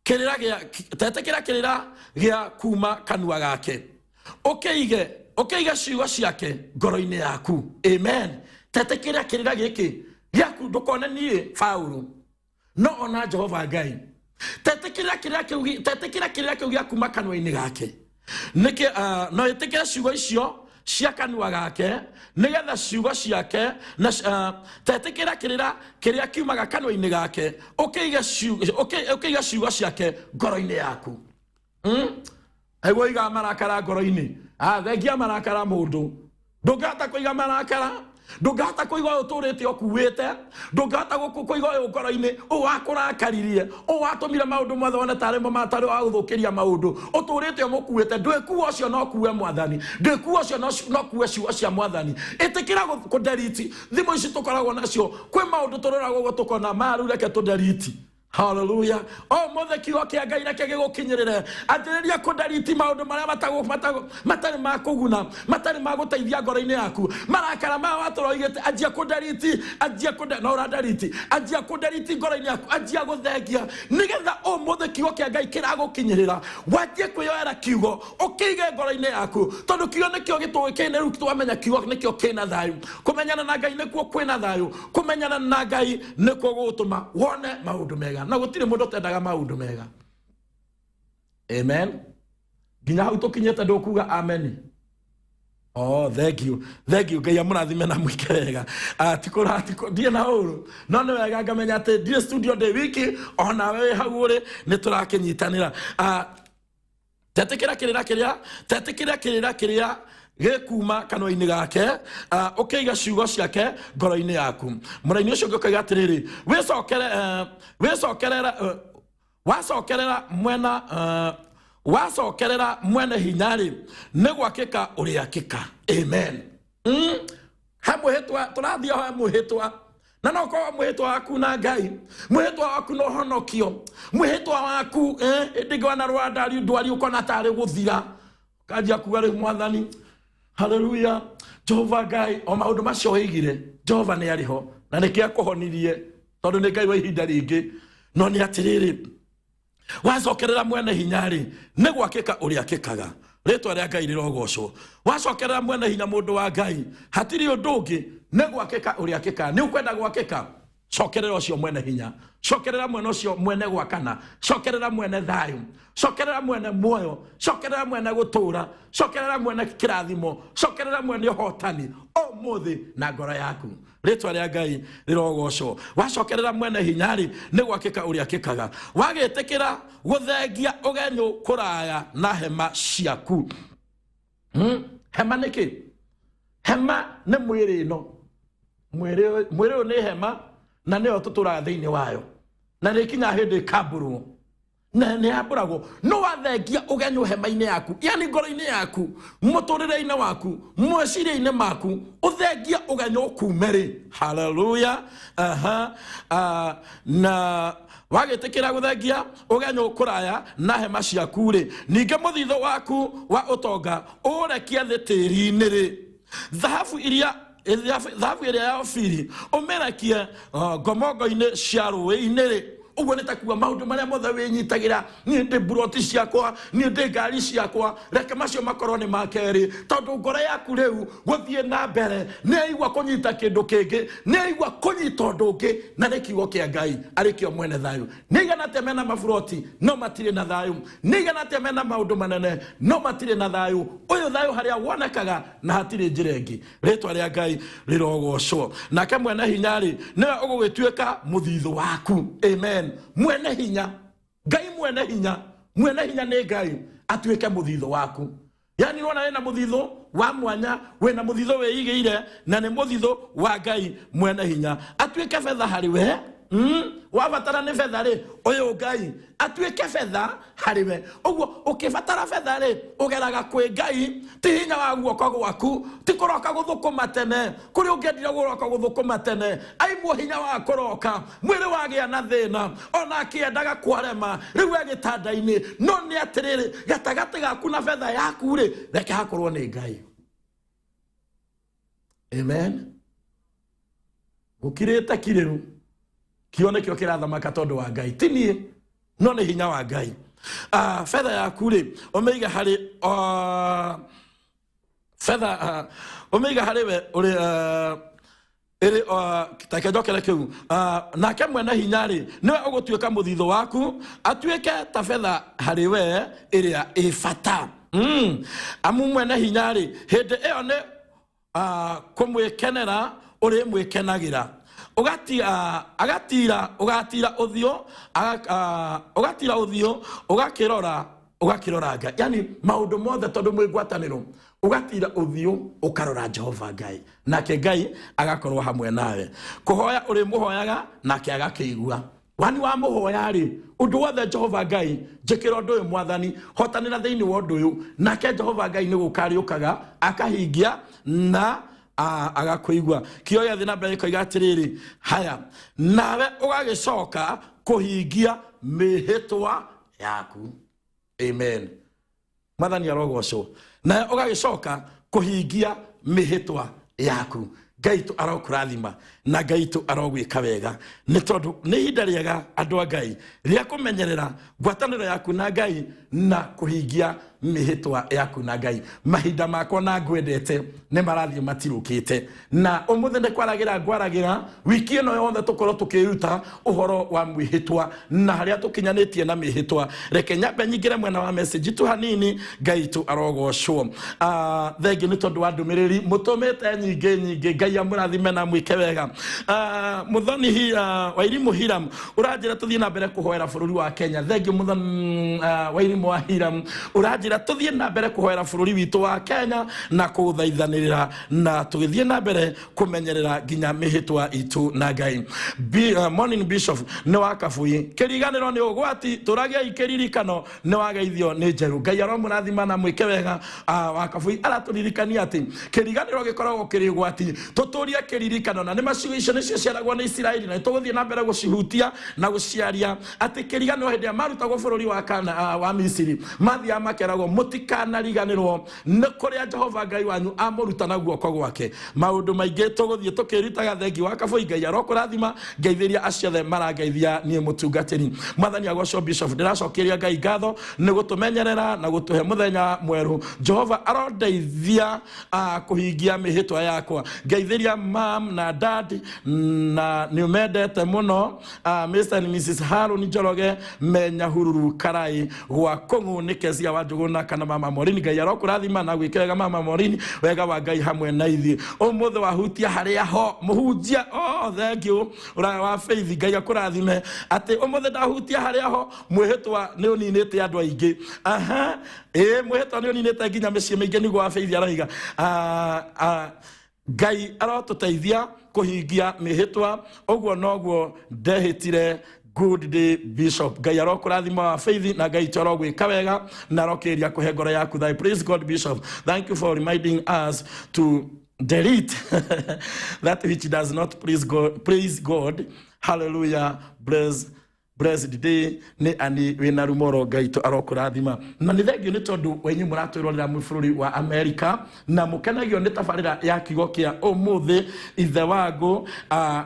Speaker 1: kĩrĩra gĩa, ta ĩtĩkĩra kĩrĩra gĩa kuma kanua gake, ũkĩige, ũkĩige ciugo ciake ngoro-inĩ yaku. Amen. Ta ĩtĩkĩra kĩrĩra gĩkĩ gĩaku, ndũkone niĩ Paulo, no ona Jehova Ngai. Tetĩkĩra kĩrĩa kĩu, tetĩkĩra kĩrĩa kĩu gĩa kuma kanua-inĩ gake. Nĩkĩ no ĩtĩkĩre ciugo icio cia kanua gake, nĩgetha ciugo ciake na tetĩkĩra kĩrĩra kĩrĩa kiumaga kanua-inĩ gake, ũkĩige ciugo, ũkĩige ciugo ciake ngoro-inĩ yaku. Aigua ũigaga marakara ngoro-inĩ. Thengia marakara mũndũ. Ndũngĩhota kũiga marakara, ndũngĩhota kũiga ũyũ ũtũrĩte ũkuĩte, ndũngĩhota kũiga ũyũ ngoro-inĩ, ũyũ wakũrakaririe, ũyũ watũmire maũndũ mothe wone tarĩ mo matarĩ wa gũthũkĩria maũndũ, ũtũrĩte ũmũkuĩte. Ndwĩkuo ũcio no kuue Mwathani, ndwĩkuo ũcio no kuue ciugo cia Mwathani. Ĩtĩkĩra kũnderiti thimũ ici tũkoragwo nacio. Kwĩ maũndũ tũroraga ũguo tũkona maya, rĩu reke tũnderiti. Haleluya. O mothe kiugo kĩa Ngai reke gĩgũkinyĩrĩre. Anjĩrĩria kũndariti maũndũ marĩa matarĩ ma kũguna, matarĩ ma gũteithia ngoro-inĩ yaku. Marakara maya watũra ũigĩte, anjia kũndariti, anjia kũnda, no ũrandariti, anjia kũndariti ngoro-inĩ yaku, anjia gũthengia, nĩgetha ũmũthĩ kiugo kĩa Ngai kĩragũkinyĩrĩra, wanjie kwĩyoera kiugo ũkĩige ngoro-inĩ yaku, tondũ kiugo nĩkĩo gĩtũĩkaine. Rĩu twamenya kiugo nĩkĩo kĩna thayũ. Kũmenyana na Ngai nĩkuo kwĩna thayũ. Kũmenyana na Ngai nĩkuo gũgũtũma wone maũndũ mega, na gũtirĩ mũndũ ũtendaga maũndũ mega. Amen. Nginya hau tũkinyĩte ndũkuga amen. Oh, thank you, thank you. Ngai amũrathime na mwĩke wega. Tikũra ndirĩ na ũru, no nĩ wega ngamenya atĩ ndirĩ studio ndĩ wiki, onawe wĩ hau ũrĩ nĩ tũrakĩnyitanĩra. Tetĩkĩra kĩrĩra kĩrĩa, tetĩkĩra kĩrĩra kĩrĩa gĩkuma kanua-inĩ gake, ũkĩiga ciugo ciake ngoro-inĩ yaku. Mũraini ũcio ũngĩ ũkaiga atĩrĩrĩ, wĩcokere, wĩcokerera, wacokerera mwena, wacokerera mwene hinya-rĩ, nĩ gwakĩka ũrĩakĩka. Amen. He mwĩhĩtwa tũrathiĩ ho, he mwĩhĩtwa, na no korwo mwĩhĩtwa waku na Ngai, mwĩhĩtwa waku na ũhonokio, mwĩhĩtwa waku, ĩndĩ ngĩwa na rwanda ndwari ũkona tarĩ gũthira, kanjia kuga rĩu Mwathani, haleluya, Jehova Ngai, o maũndũ macio wĩigire Jehova nĩ arĩ ho na nĩkĩo akũhonirie, tondũ nĩ Ngai wa ihinda rĩngĩ. No nĩ atĩrĩrĩ, wacokerera mwene hinya-rĩ, nĩ gwakĩka ũrĩakĩkaga. Rĩtwa rĩa Ngai rĩrogocwo. Wacokerera mwene hinya, mũndũ wa Ngai, hatirĩ ũndũ ũngĩ, nĩ gwakĩka ũrĩakĩkaga. Nĩ ũkwenda gwakĩka? Cokerera ũcio mwene hinya, cokerera mwene ũcio mwene gwakana, cokerera mwene thayũ, cokerera mwene muoyo, cokerera mwene gũtũũra, cokerera mwene kĩrathimo, cokerera mwene ũhotani ũmũthĩ na ngoro yaku. Rĩtwa rĩa Ngai rĩrogocwo. Wacokerera mwene hinya-rĩ, nĩ gwakĩka ũrĩakĩkaga. Wagĩtĩkĩra gũthengia ũgenyũ kũraya na hema ciaku. Hema nĩ kĩ? Hema nĩ mwĩrĩ ĩno. Mwĩrĩ ũyũ nĩ hema, na nĩyo tũtũraga thĩinĩ wayo, na nĩ ikinyaga hĩndĩ ĩkambũrwo. Na nĩ yambũragwo no wathengia ũgenyũ hema-inĩ yaku, yani ngoro-inĩ yaku, mũtũrĩre-inĩ waku, meciria-inĩ maku, ũthengia ũgenyũ ũkume rĩ. Haleluya. Aha. Ah, na wagĩtĩkĩra gũthengia ũgenyũ kũraya na hema ciaku rĩ, ningĩ mũthithũ waku wa ũtonga ũũrekie thĩ tĩri-inĩ rĩ, thahabu iria thahabu ĩrĩa ya Ofiri ũmĩrekie ngomongo-inĩ cia rũĩ-inĩ rĩ. Ũguo nĩ ta kuga maũndũ marĩa mothe wĩnyitagĩra, niĩ ndĩ mburoti ciakwa, niĩ ndĩ ngari ciakwa, reke macio makorwo nĩ ma kerĩ, tondũ ngoro yaku rĩu gũthiĩ na mbere nĩ yaigua kũnyita kĩndũ kĩngĩ, nĩ yaigua kũnyita ũndũ ũngĩ, na nĩ kiugo kĩa Ngai arĩ kĩo mwene thayũ. Nĩ aigana atĩa mena maburoti no matirĩ na thayũ? Nĩ aigana atĩa mena maũndũ manene no matirĩ na thayũ? Ũyũ thayũ harĩa wonekaga na hatirĩ njĩra ĩngĩ. Rĩtwa rĩa Ngai rĩrogocwo. Nake mwene hinya rĩ, nĩwe ũgũgĩtuĩka mũthithũ waku. Amen. Mwene hinya, Ngai mwene hinya, mwene hinya nĩ Ngai atuĩke mũthithũ waku. Yani wona wĩna mũthithũ wa mwanya, wĩna mũthithũ wĩigĩire, na nĩ mũthithũ wa Ngai mwene hinya atuĩke betha harĩ we. Wabatara nĩ betha rĩ, ũyũ Ngai atuĩke betha harĩ we. Ũguo ũkĩbatara betha rĩ, ũgeraga kwĩ Ngai, ti hinya wa guoko gwaku, ti kũroka gũthũkũma tene. Kũrĩ ũngĩendire gũroka gũthũkũma tene, aimwo hinya wa kũroka, mwĩrĩ wagĩa na thĩna, ona akĩendaga kwarema, rĩu e gĩtanda-inĩ. No nĩ atĩrĩrĩ, gatagatĩ gaku na betha yaku rĩ, reke hakorwo nĩ Ngai. Amen. Gũkirĩte kirĩu, kĩo nĩkĩo kĩrathamaka tondũ wa Ngai, ti niĩ, no nĩ hinya wa Ngai. Betha yaku rĩ, ũmĩige harĩ, betha, ũmĩige harĩ we ũrĩ, ĩrĩ, take njokere kĩu. Nake mwene hinya rĩ, nĩwe ũgũtuĩka mũthithũ waku, atuĩke ta betha harĩ we ĩrĩa ĩ bata. Amu mwene hinya rĩ, hĩndĩ ĩyo nĩ kũmwĩkenera ũrĩmwĩkenagĩra, agatira, ũgatira ũthiũ, ũgatira ũthiũ, ũgakĩrora, ũgakĩrora Ngai. Yani maũndũ mothe tondũ mwĩ ngwatanĩro, ũgatira ũthiũ ũkarora Jehova Ngai, nake Ngai agakorwo hamwe nawe. Kũhoya ũrĩmũhoyaga nake agakĩigua. Wani wa mũhoya rĩ, ũndũ wothe Jehova Ngai, njĩkĩra ũndũ ũyũ Mwathani, hotanĩra thĩinĩ wa ũndũ ũyũ, nake Jehova Ngai nĩ gũka arĩũkaga akahingia na agakũigua. Kĩo gĩathiĩ na mbere gĩkoiga atĩrĩrĩ, haya, nawe ũgagĩcoka kũhingia mĩhĩtwa yaku. Amen. Mwathani arogocwo. Nawe ũgagĩcoka kũhingia mĩhĩtwa yaku. Ngai tu arokũrathima na Ngai tu arogwĩka wega, nĩ tondũ nĩ ihinda rĩega andũ a Ngai rĩa kũmenyerera ngwatanĩro yaku na Ngai na kũhingia mĩhĩtwa yaku na Ngai. Mahinda makwa na ngwendete nĩ marathiĩ matirũkĩte, na ũmũthĩ nĩ kwaragĩra ngwaragĩra wiki ĩno yothe tũkorwo tũkĩruta ũhoro wa mwĩhĩtwa na harĩa tũkinyanĩtie na mĩhĩtwa. Reke nyambe nyingĩre mwena wa message tu hanini. Ngai tu arogocwo. Thengi nĩ tondũ wa ndũmĩrĩri mũtũmĩte nyingĩ nyingĩ. Ngai amũrathime na mwĩke wega. Mũthoni Wairimũ Hiram ũranjĩra tũthiĩ na mbere kũhoera bũrũri wa Kenya. Thengi Mũthoni Wairimũ wa Hiram ũranjĩra tũthiĩ na mbere kũhoera bũrũri witũ wa Kenya na kũũthaithanĩrĩra na tũgĩthiĩ na mbere kũmenyerera nginya mĩhĩtwa itũ na Ngai. Morning Bishop nĩ wa Kabui. Kĩriganĩro nĩ ũgwati, tũragiai kĩririkano nĩ wageithio nĩ Njeru. Ngai aromũrathima na mwĩke wega. Wa Kabui aratũririkania atĩ kĩriganĩro gĩkoragwo kĩrĩ ũgwati, tũtũrie kĩririkano, na nĩ macigo icio nĩcio ciaragwo nĩ Isiraeli, na nĩtũgũthiĩ na mbere gũcihutia na gũciaria atĩ kĩriganĩro hĩndĩ ĩrĩa marutagwo bũrũri wa Kana, wa Misiri, mathiaga makeragwo mũtikanariganĩrwo nĩ kũrĩa Jehova Ngai wanyu amũruta na guoko gwake. Maũndũ maingĩ tũgũthiĩ tũkĩrutaga. Thengi wa Kabũi, Ngai arokũrathima. Ngeithĩria acio othe marangeithia niĩ mũtungatĩri. Mwathani agocwo. Bishop, ndĩracokeria Ngai ngatho nĩ gũtũmenyerera na gũtũhe mũthenya mwerũ. Jehova arondeithia kũhingia mĩhĩtwa yakwa. Ngeithĩria mam na dad na nĩ ũmendete mũno, Mr and Mrs Harun Njoroge me Nyahururu Karai gwa Kũng'ũ. Nĩ Kezia wa Njũgũna kana mama Morini. Ngai arokũrathima na gwĩke wega mama Morini. Wega wa Ngai hamwe na ithuĩ. Ũmũthĩ wahutia harĩa ho mũhunjia. Oh, thank you ũraya wa Faith, Ngai akũrathime. Atĩ ũmũthĩ ndahutia harĩa ho mwĩhĩtwa nĩ ũninĩte andũ aingĩ. Aha, ĩĩ, mwĩhĩtwa nĩ ũninĩte nginya mĩciĩ mĩingĩ, nĩguo wa Faith araiga. Ngai arotũteithia kũhingia mĩhĩtwa. Ũguo noguo ndehĩtire. Good day, Bishop. Ngai arokũrathima wa Faith na Ngai witũ arogwĩka wega na arokĩrĩria kũhe ngoro yaku thayũ. Praise God, Bishop. Thank you for reminding us to delete that which does not please God. Praise God. Hallelujah. Blessed day nĩ ani wĩna rumoro. Ngai witũ arokũrathima na nĩ thengio nĩ tondũ wenyu mũratwĩrorera mwĩ bũrũri wa Amerika na mũkenagio nĩ tabarĩra ya kiugo kĩa ũmũthĩ. Ithe wangu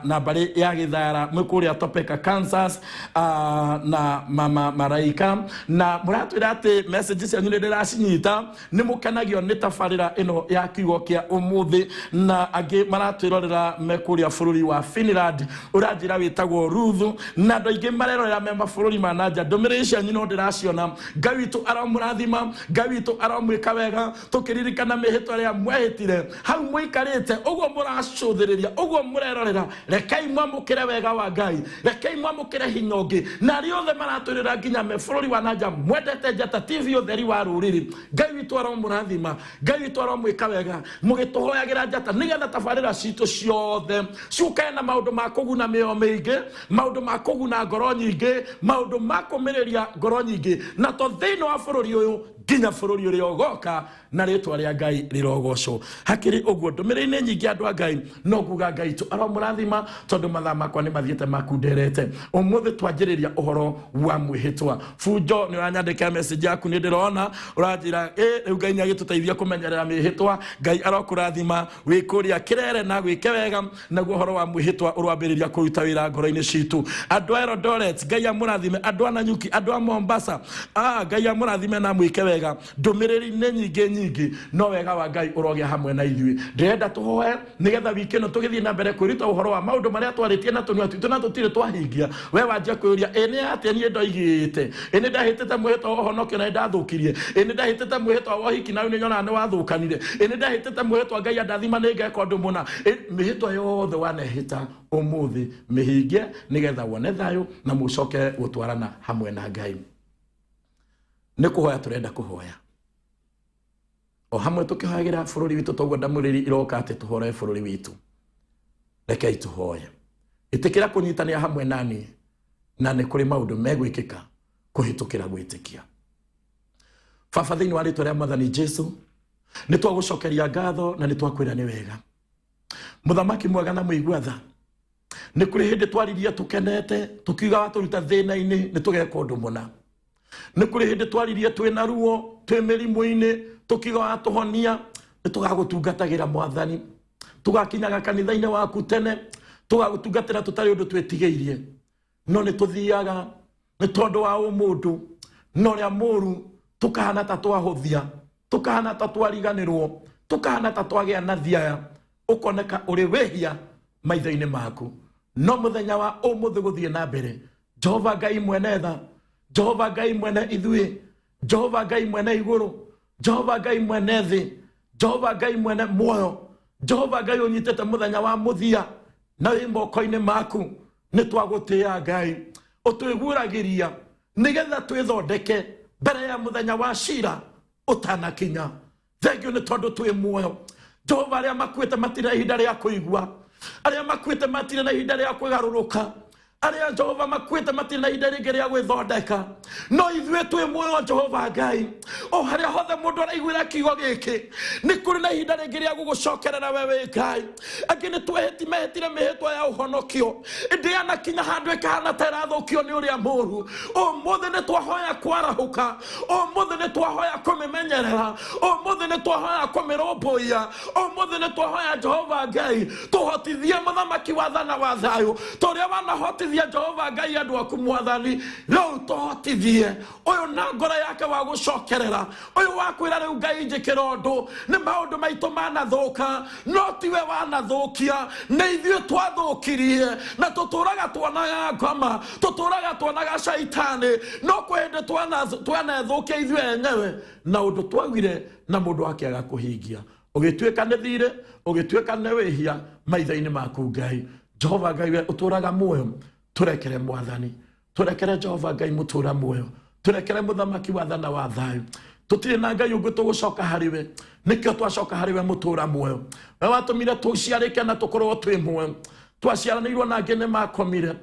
Speaker 1: na mbarĩ ya Gĩthara mwĩ kũrĩa Topeka, Kansas, na mama Maraika, na mũratwĩra atĩ message cianyu nĩ ndĩracinyita, nĩ mũkenagio nĩ tabarĩra ĩno ya kiugo kĩa ũmũthĩ. Na angĩ maratwĩrorera me kũrĩa bũrũri wa Finland, ũranjĩra wĩtagwo Ruth, na andũ aingĩ marerorera me mabũrũri ma nanja. Ndũmĩrĩri cianyu no ndĩraciona. Ngai witũ aromũrathima, Ngai witũ aromwĩka wega. Tũkĩririkana mĩhĩtwa ĩrĩa mwehĩtire hau mũikarĩte ũguo, mũracũthĩrĩria ũguo, mũrerorera, rekei mwamũkĩre wega wa Ngai, rekei mwamũkĩre hinya ũngĩ. Na arĩa othe maratwĩrĩra nginya me bũrũri wa nanja mwendete Njata TV, ũtheri wa rũrĩrĩ, Ngai witũ aromũrathima, Ngai witũ aromwĩka wega mũgĩtũhoyagĩra Njata, nĩgetha tabarĩra citũ ciothe ciũkae na maũndũ ma kũguna mĩoyo mĩingĩ, maũndũ ma kũguna ngoro nyingĩ, maũndũ ma kũmĩrĩria ngoro nyingĩ, na to thĩinĩ wa bũrũri ũyũ nginya bũrũri ũrĩa ũgoka, na rĩtwa rĩa Ngai rĩrogocwo. Hakĩrĩ ũguo, ndũmĩrĩri-inĩ nyingĩ, andũ a Ngai, no nguga Ngai tũ aromũrathima, tondũ mathaa makwa nĩ mathiĩte makunderete. Ũmũthĩ twanjĩrĩria ũhoro wa mwĩhĩtwa. Bunjo, nĩ ũranyandĩkĩra message yaku, nĩ ndĩrona ũranjĩra ĩ rĩu Ngai nĩ agĩtũteithia kũmenyerera mĩhĩtwa. Ngai arokũrathima wĩ kũrĩa Kĩrere na gwĩke wega, naguo ũhoro wa mwĩhĩtwa ũrwambĩrĩria kũruta wĩra ngoro-inĩ citũ. Andũ a Eldoret, Ngai amũrathime. Andũ a Nanyuki, andũ a Mombasa, Ngai amũrathime na mwĩke wega. Ndũmĩrĩri nĩ nyingĩ nyingĩ, no wega wa Ngai ũrogĩa hamwe na ithuĩ. Ndĩrenda tũhoe nĩgetha wiki ĩno tũgĩthiĩ na mbere kwĩruta ũhoro wa maũndũ marĩa twarĩtie na tũnua twitũ na tũtirĩ twahingia. We wanjia kwĩyũria, ĩ nĩ atĩa niĩ ndoigĩte? Ĩ nĩ ndahĩtĩte mwĩhĩtwa wa ũhonokio na nĩ ndathũkirie? Ĩ nĩ ndahĩtĩte mwĩhĩtwa wa ũhiki na rĩu nĩ nyonaga nĩ wathũkanire? Ĩ nĩ ndahĩtĩte mwĩhĩtwa Ngai andathima nĩ ngeka ũndũ mũna? Ĩ mĩhĩtwa yothe wanehĩta ũmũthĩ mĩhingie, nĩgetha wone thayũ na mũcoke gũtwarana hamwe na Ngai. Nĩ kũhoya tũrenda kũhoya o hamwe tũkĩhoyagĩra bũrũri witũ, toguo ndamũrĩri iroka atĩ tũhoree bũrũri witũ. Rekei tũhoye. Ĩtĩkĩra kũnyitanĩra hamwe nani, na nĩ kũrĩ maũndũ megwĩkĩka kũhĩtũkĩra gwĩtĩkia. Baba, thĩinĩ wa rĩtwa rĩa Mwathani Jesu, nĩ twagũcokeria ngatho na nĩ twakwĩra nĩ wega. Mũthamaki mwega na mũigua tha, nĩ kũrĩ hĩndĩ twaririe tũkenete tũkiuga watũruta thĩna-inĩ nĩ tũgeka ũndũ mũna. Nĩ kũrĩ hĩndĩ twaririe twĩna ruo, twĩ mĩrimũ-inĩ, tũkiuga watũhonia nĩ tũgagũtungatagĩra. Mwathani, tũgakinyaga kanitha-inĩ waku tene, tũgagũtungatĩra tũtarĩ ũndũ twĩtigĩirie. No nĩ tũthiaga nĩ tondũ wa ũmũndũ na ũrĩa mũru, tũkahana ta twahũthia, tũkahana ta twariganĩrwo, tũkahana ta twagĩa na thiaya, ũkoneka ũrĩ wĩhia maitho-inĩ maku. No mũthenya wa ũmũthĩ gũthiĩ na mbere, Jehova Ngai mwene tha, Jehova Ngai mwene ithuĩ, Jehova Ngai mwene igũrũ, Jehova Ngai mwene thĩ, Jehova Ngai mwene muoyo, Jehova Ngai ũnyitĩte mũthenya wa mũthia na wĩ moko-inĩ maku, nĩ twagũtĩĩa. Ngai, ũtwĩguũragĩria nĩgetha twĩthondeke mbere ya mũthenya wa cira ũtanakinya. Thengio nĩ tondũ twĩ muoyo. Jehova, arĩa makuĩte matirĩ na ihinda rĩa kũigua, arĩa makuĩte matirĩ na ihinda rĩa kwĩgarũrũka, arĩa Jehova makuĩte matirĩ na ihinda rĩngĩ rĩa gwĩthondeka, no ithuĩ twĩ muoyo. Jehova Ngai, o harĩa hothe mũndũ araiguĩra kiugo gĩkĩ, nĩ kũrĩ na ihinda rĩngĩ rĩa gũgũcokerera we wĩ Ngai. Angĩ nĩ twehĩti mehĩtire mĩhĩtwa ya ũhonokio, ĩndĩ yanakinya handũ ĩkahana ta ĩrathũkio nĩ ũrĩa mũru. Ũmũthĩ nĩ twahoya kwarahũka, ũmũthĩ nĩ twahoya kũmĩmenyerera, ũmũthĩ nĩ twahoya kũmĩrũmbũiya, ũmũthĩ nĩ twahoya, Jehova Ngai, tũhotithie, mũthamaki wa thana wa thayũ, tũrĩa wanahotithia, Jehova Ngai, andũ aku. Mwathani, rĩu tũhotithie ũyũ na ngoro yake wa gũcokerera, ũyũ wa kwĩra rĩu, Ngai, njĩkĩra ũndũ. Nĩ maũndũ maitũ manathũka, no tiwe wanathũkia, nĩ ithuĩ twathũkirie, na tũtũraga tuonaga ngoma, tũtũraga tuonaga caitani, no kwĩ hĩndĩ twanethũkia ithuĩ enyewe na ũndũ twaugire na mũndũ akĩaga kũhingia, ũgĩtuĩka nĩ thirĩ, ũgĩtuĩka nĩ wĩhia maitho-inĩ maku. Ngai, Jehova Ngai, we ũtũraga muoyo, tũrekere. Mwathani, tũrekere. Jehova Ngai mũtũra muoyo, tũrekere. Mũthamaki wa thana wa thayũ, tũtirĩ na Ngai ũngĩ tũgũcoka harĩ we, nĩkĩo twacoka harĩ we. Mũtũra muoyo, we watũmire tũciarĩke na tũkorwo twĩ muoyo. Twaciaranĩirwo na angĩ nĩ makomire.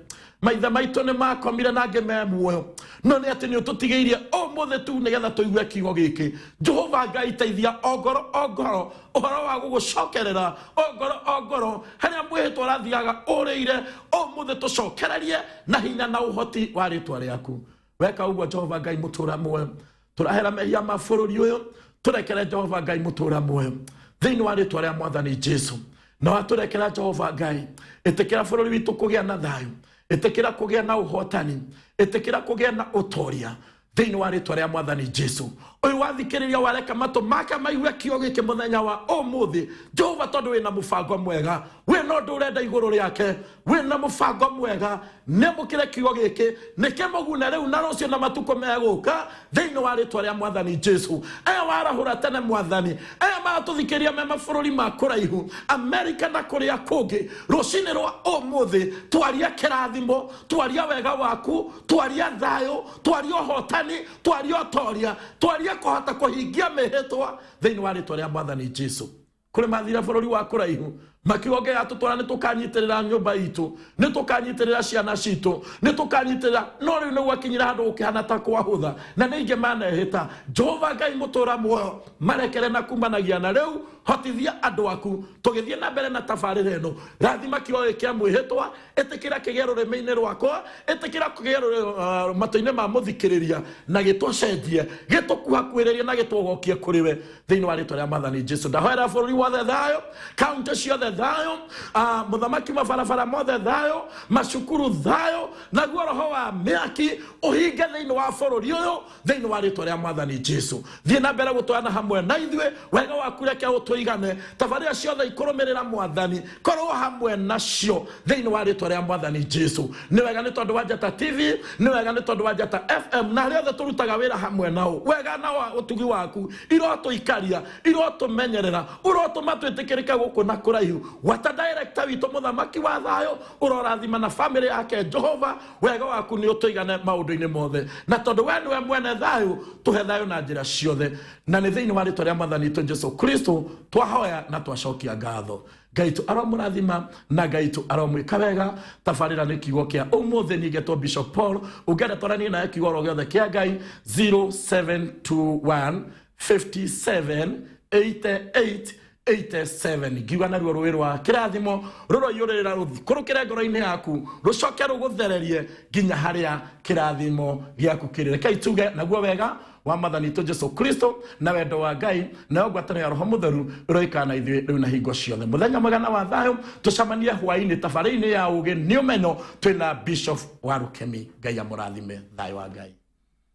Speaker 1: Maithe maitũ nĩ makomire na angĩ me muoyo, no nĩ atĩ nĩ ũtũtigĩirie ũmũthĩ tu nĩgetha tũigue kiugo gĩkĩ. Jehova Ngai, teithia o ngoro o ngoro ũhoro wa gũgũcokerera, o ngoro o ngoro harĩa mwĩhĩtwa ũrathiaga ũrĩire ũmũthĩ, tũcokererie na hinya na ũhoti wa rĩtwa rĩaku. Weka ũguo, Jehova Ngai mũtũra muoyo, tũrahera mehia ma bũrũri ũyũ, tũrekere, Jehova Ngai mũtũra muoyo, thĩinĩ wa rĩtwa rĩa Mwathani Jesu. Na watũrekera, Jehova Ngai, ĩtĩkĩra bũrũri witũ kũgĩa na thayũ, ĩtĩkĩra kũgĩa na ũhotani, ĩtĩkĩra kũgĩa na ũtoria thĩinĩ wa rĩtwa rĩa Mwathani Jesu. Ũyũ wathikĩrĩria, wareka matũ make maigue kĩo gĩkĩ mũthenya wa ũmũthĩ, Jehova, tondũ wĩna mũbango mwega, wĩna ũndũ ũrenda igũrũ rĩake, wĩna mũbango mwega, nĩamũkĩre kiugo gĩkĩ nĩkĩmũgune rĩu na rũciũ na matukũ megũka thĩinĩ wa rĩtwa rĩa Mwathani Jesu. Aya warahũra tene, Mwathani, aya maratũthikĩria me mabũrũri ma kũraihu, Amerika na kũrĩa kũngĩ, rũcinĩ rwa ũmũthĩ twaria kĩrathimo, twaria wega waku, twaria thayũ, twaria ũhotani, twaria ũtoria, twaria kũhota kũhingia mĩhĩtwa thĩinĩ wa rĩtwa rĩa Mwathani Jesu. Kũrĩ mathire bũrũri wa kũraihu makiuga ũngĩgatũtwara nĩ tũkanyitĩrĩra nyũmba itũ, nĩ tũkanyitĩrĩra ciana citũ, nĩ tũkanyitĩrĩra, no rĩu nĩ gwakinyire handũ gũkĩhana ta kwahũtha na nĩ ingĩ manehĩta. Jehova Ngai mũtũra muoyo, marekere na kumanagia na rĩu hotithia andũ aku tũgĩthiĩ na mbere na tabarĩra ĩno. Rathima kiugo gĩkĩ kĩa mwĩhĩtwa, ĩtĩkĩra kĩgĩe rũrĩmĩ-inĩ rwakwa, ĩtĩkĩra kĩgĩe matũ-inĩ ma mũthikĩrĩria, na gĩtũcenjie, gĩtũkuhakuhĩrĩrie na gĩtũgokie kũrĩ we thĩinĩ wa rĩtwa rĩa Mwathani Jesu. Ndahoera bũrũri wothe thayũ, kaunti ciothe thayũ, mũthamaki, mabarabara mothe thayũ, macukuru thayũ, naguo roho wa mĩaki ũhinge thĩinĩ wa bũrũri ũyũ thĩinĩ wa rĩtwa rĩa Mwathani Jesu. Thiĩ na mbere gũtwarana hamwe na ithuĩ, wega waku reke ũtũigane, tabarĩra ciothe ikũrũmĩrĩra, Mwathani, korwo hamwe nacio thĩinĩ wa rĩtwa rĩa Mwathani Jesu. Nĩ wega nĩ tondũ wa Njata TV, nĩ wega nĩ tondũ wa Njata FM na arĩa othe tũrutaga wĩra hamwe nao, wega na wa ũtugi waku irotũikaria, irotũmenyerera, ũrotũma twĩtĩkĩrĩke gũkũ na kũraihu. Gwata director witũ, mũthamaki wa thayũ, ũrorathima na famĩlĩ yake. Jehova, wega waku nĩ ũtũigane maũndũ-inĩ mothe, na tondũ we nĩwe mwene thayũ, tũhe thayũ na njĩra ciothe, na nĩ thĩinĩ wa rĩtwa rĩa Mwathani witũ Jesu Kristo twahoya na twacokia ngatho. Ngai tu aromũrathima na Ngai tu aromwĩka wega. Tabarĩra nĩ kiugo kĩa ũmũthĩ. Ningĩtwo Bishop Paul. Ũngĩenda twaranie nawe kiugo oro gĩothe kĩa Ngai, 0721 57 88 87. Ngiuga naruo rũĩ rwa kĩrathimo rũroiyũrĩrĩra, rũkũrũkĩre ngoro-inĩ yaku, rũcoke rũgũthererie nginya harĩa kĩrathimo gĩaku kĩrĩ. Rekei tuge naguo wega wa Mwathani witũ Jesu Kristo na wendo wa Ngai nayo ngwatanĩro ya Roho Mũtheru ĩroikara na ithuĩ rĩu na hingo ciothe. Mũthenya mwega na wa thayũ. Tũcemanie hwaĩ-inĩ tabarĩ-inĩ ya ũgĩ nĩ ũmenyo twĩna Bishop wa Rũkemi. Ngai amũrathime. Thayũ wa Ngai.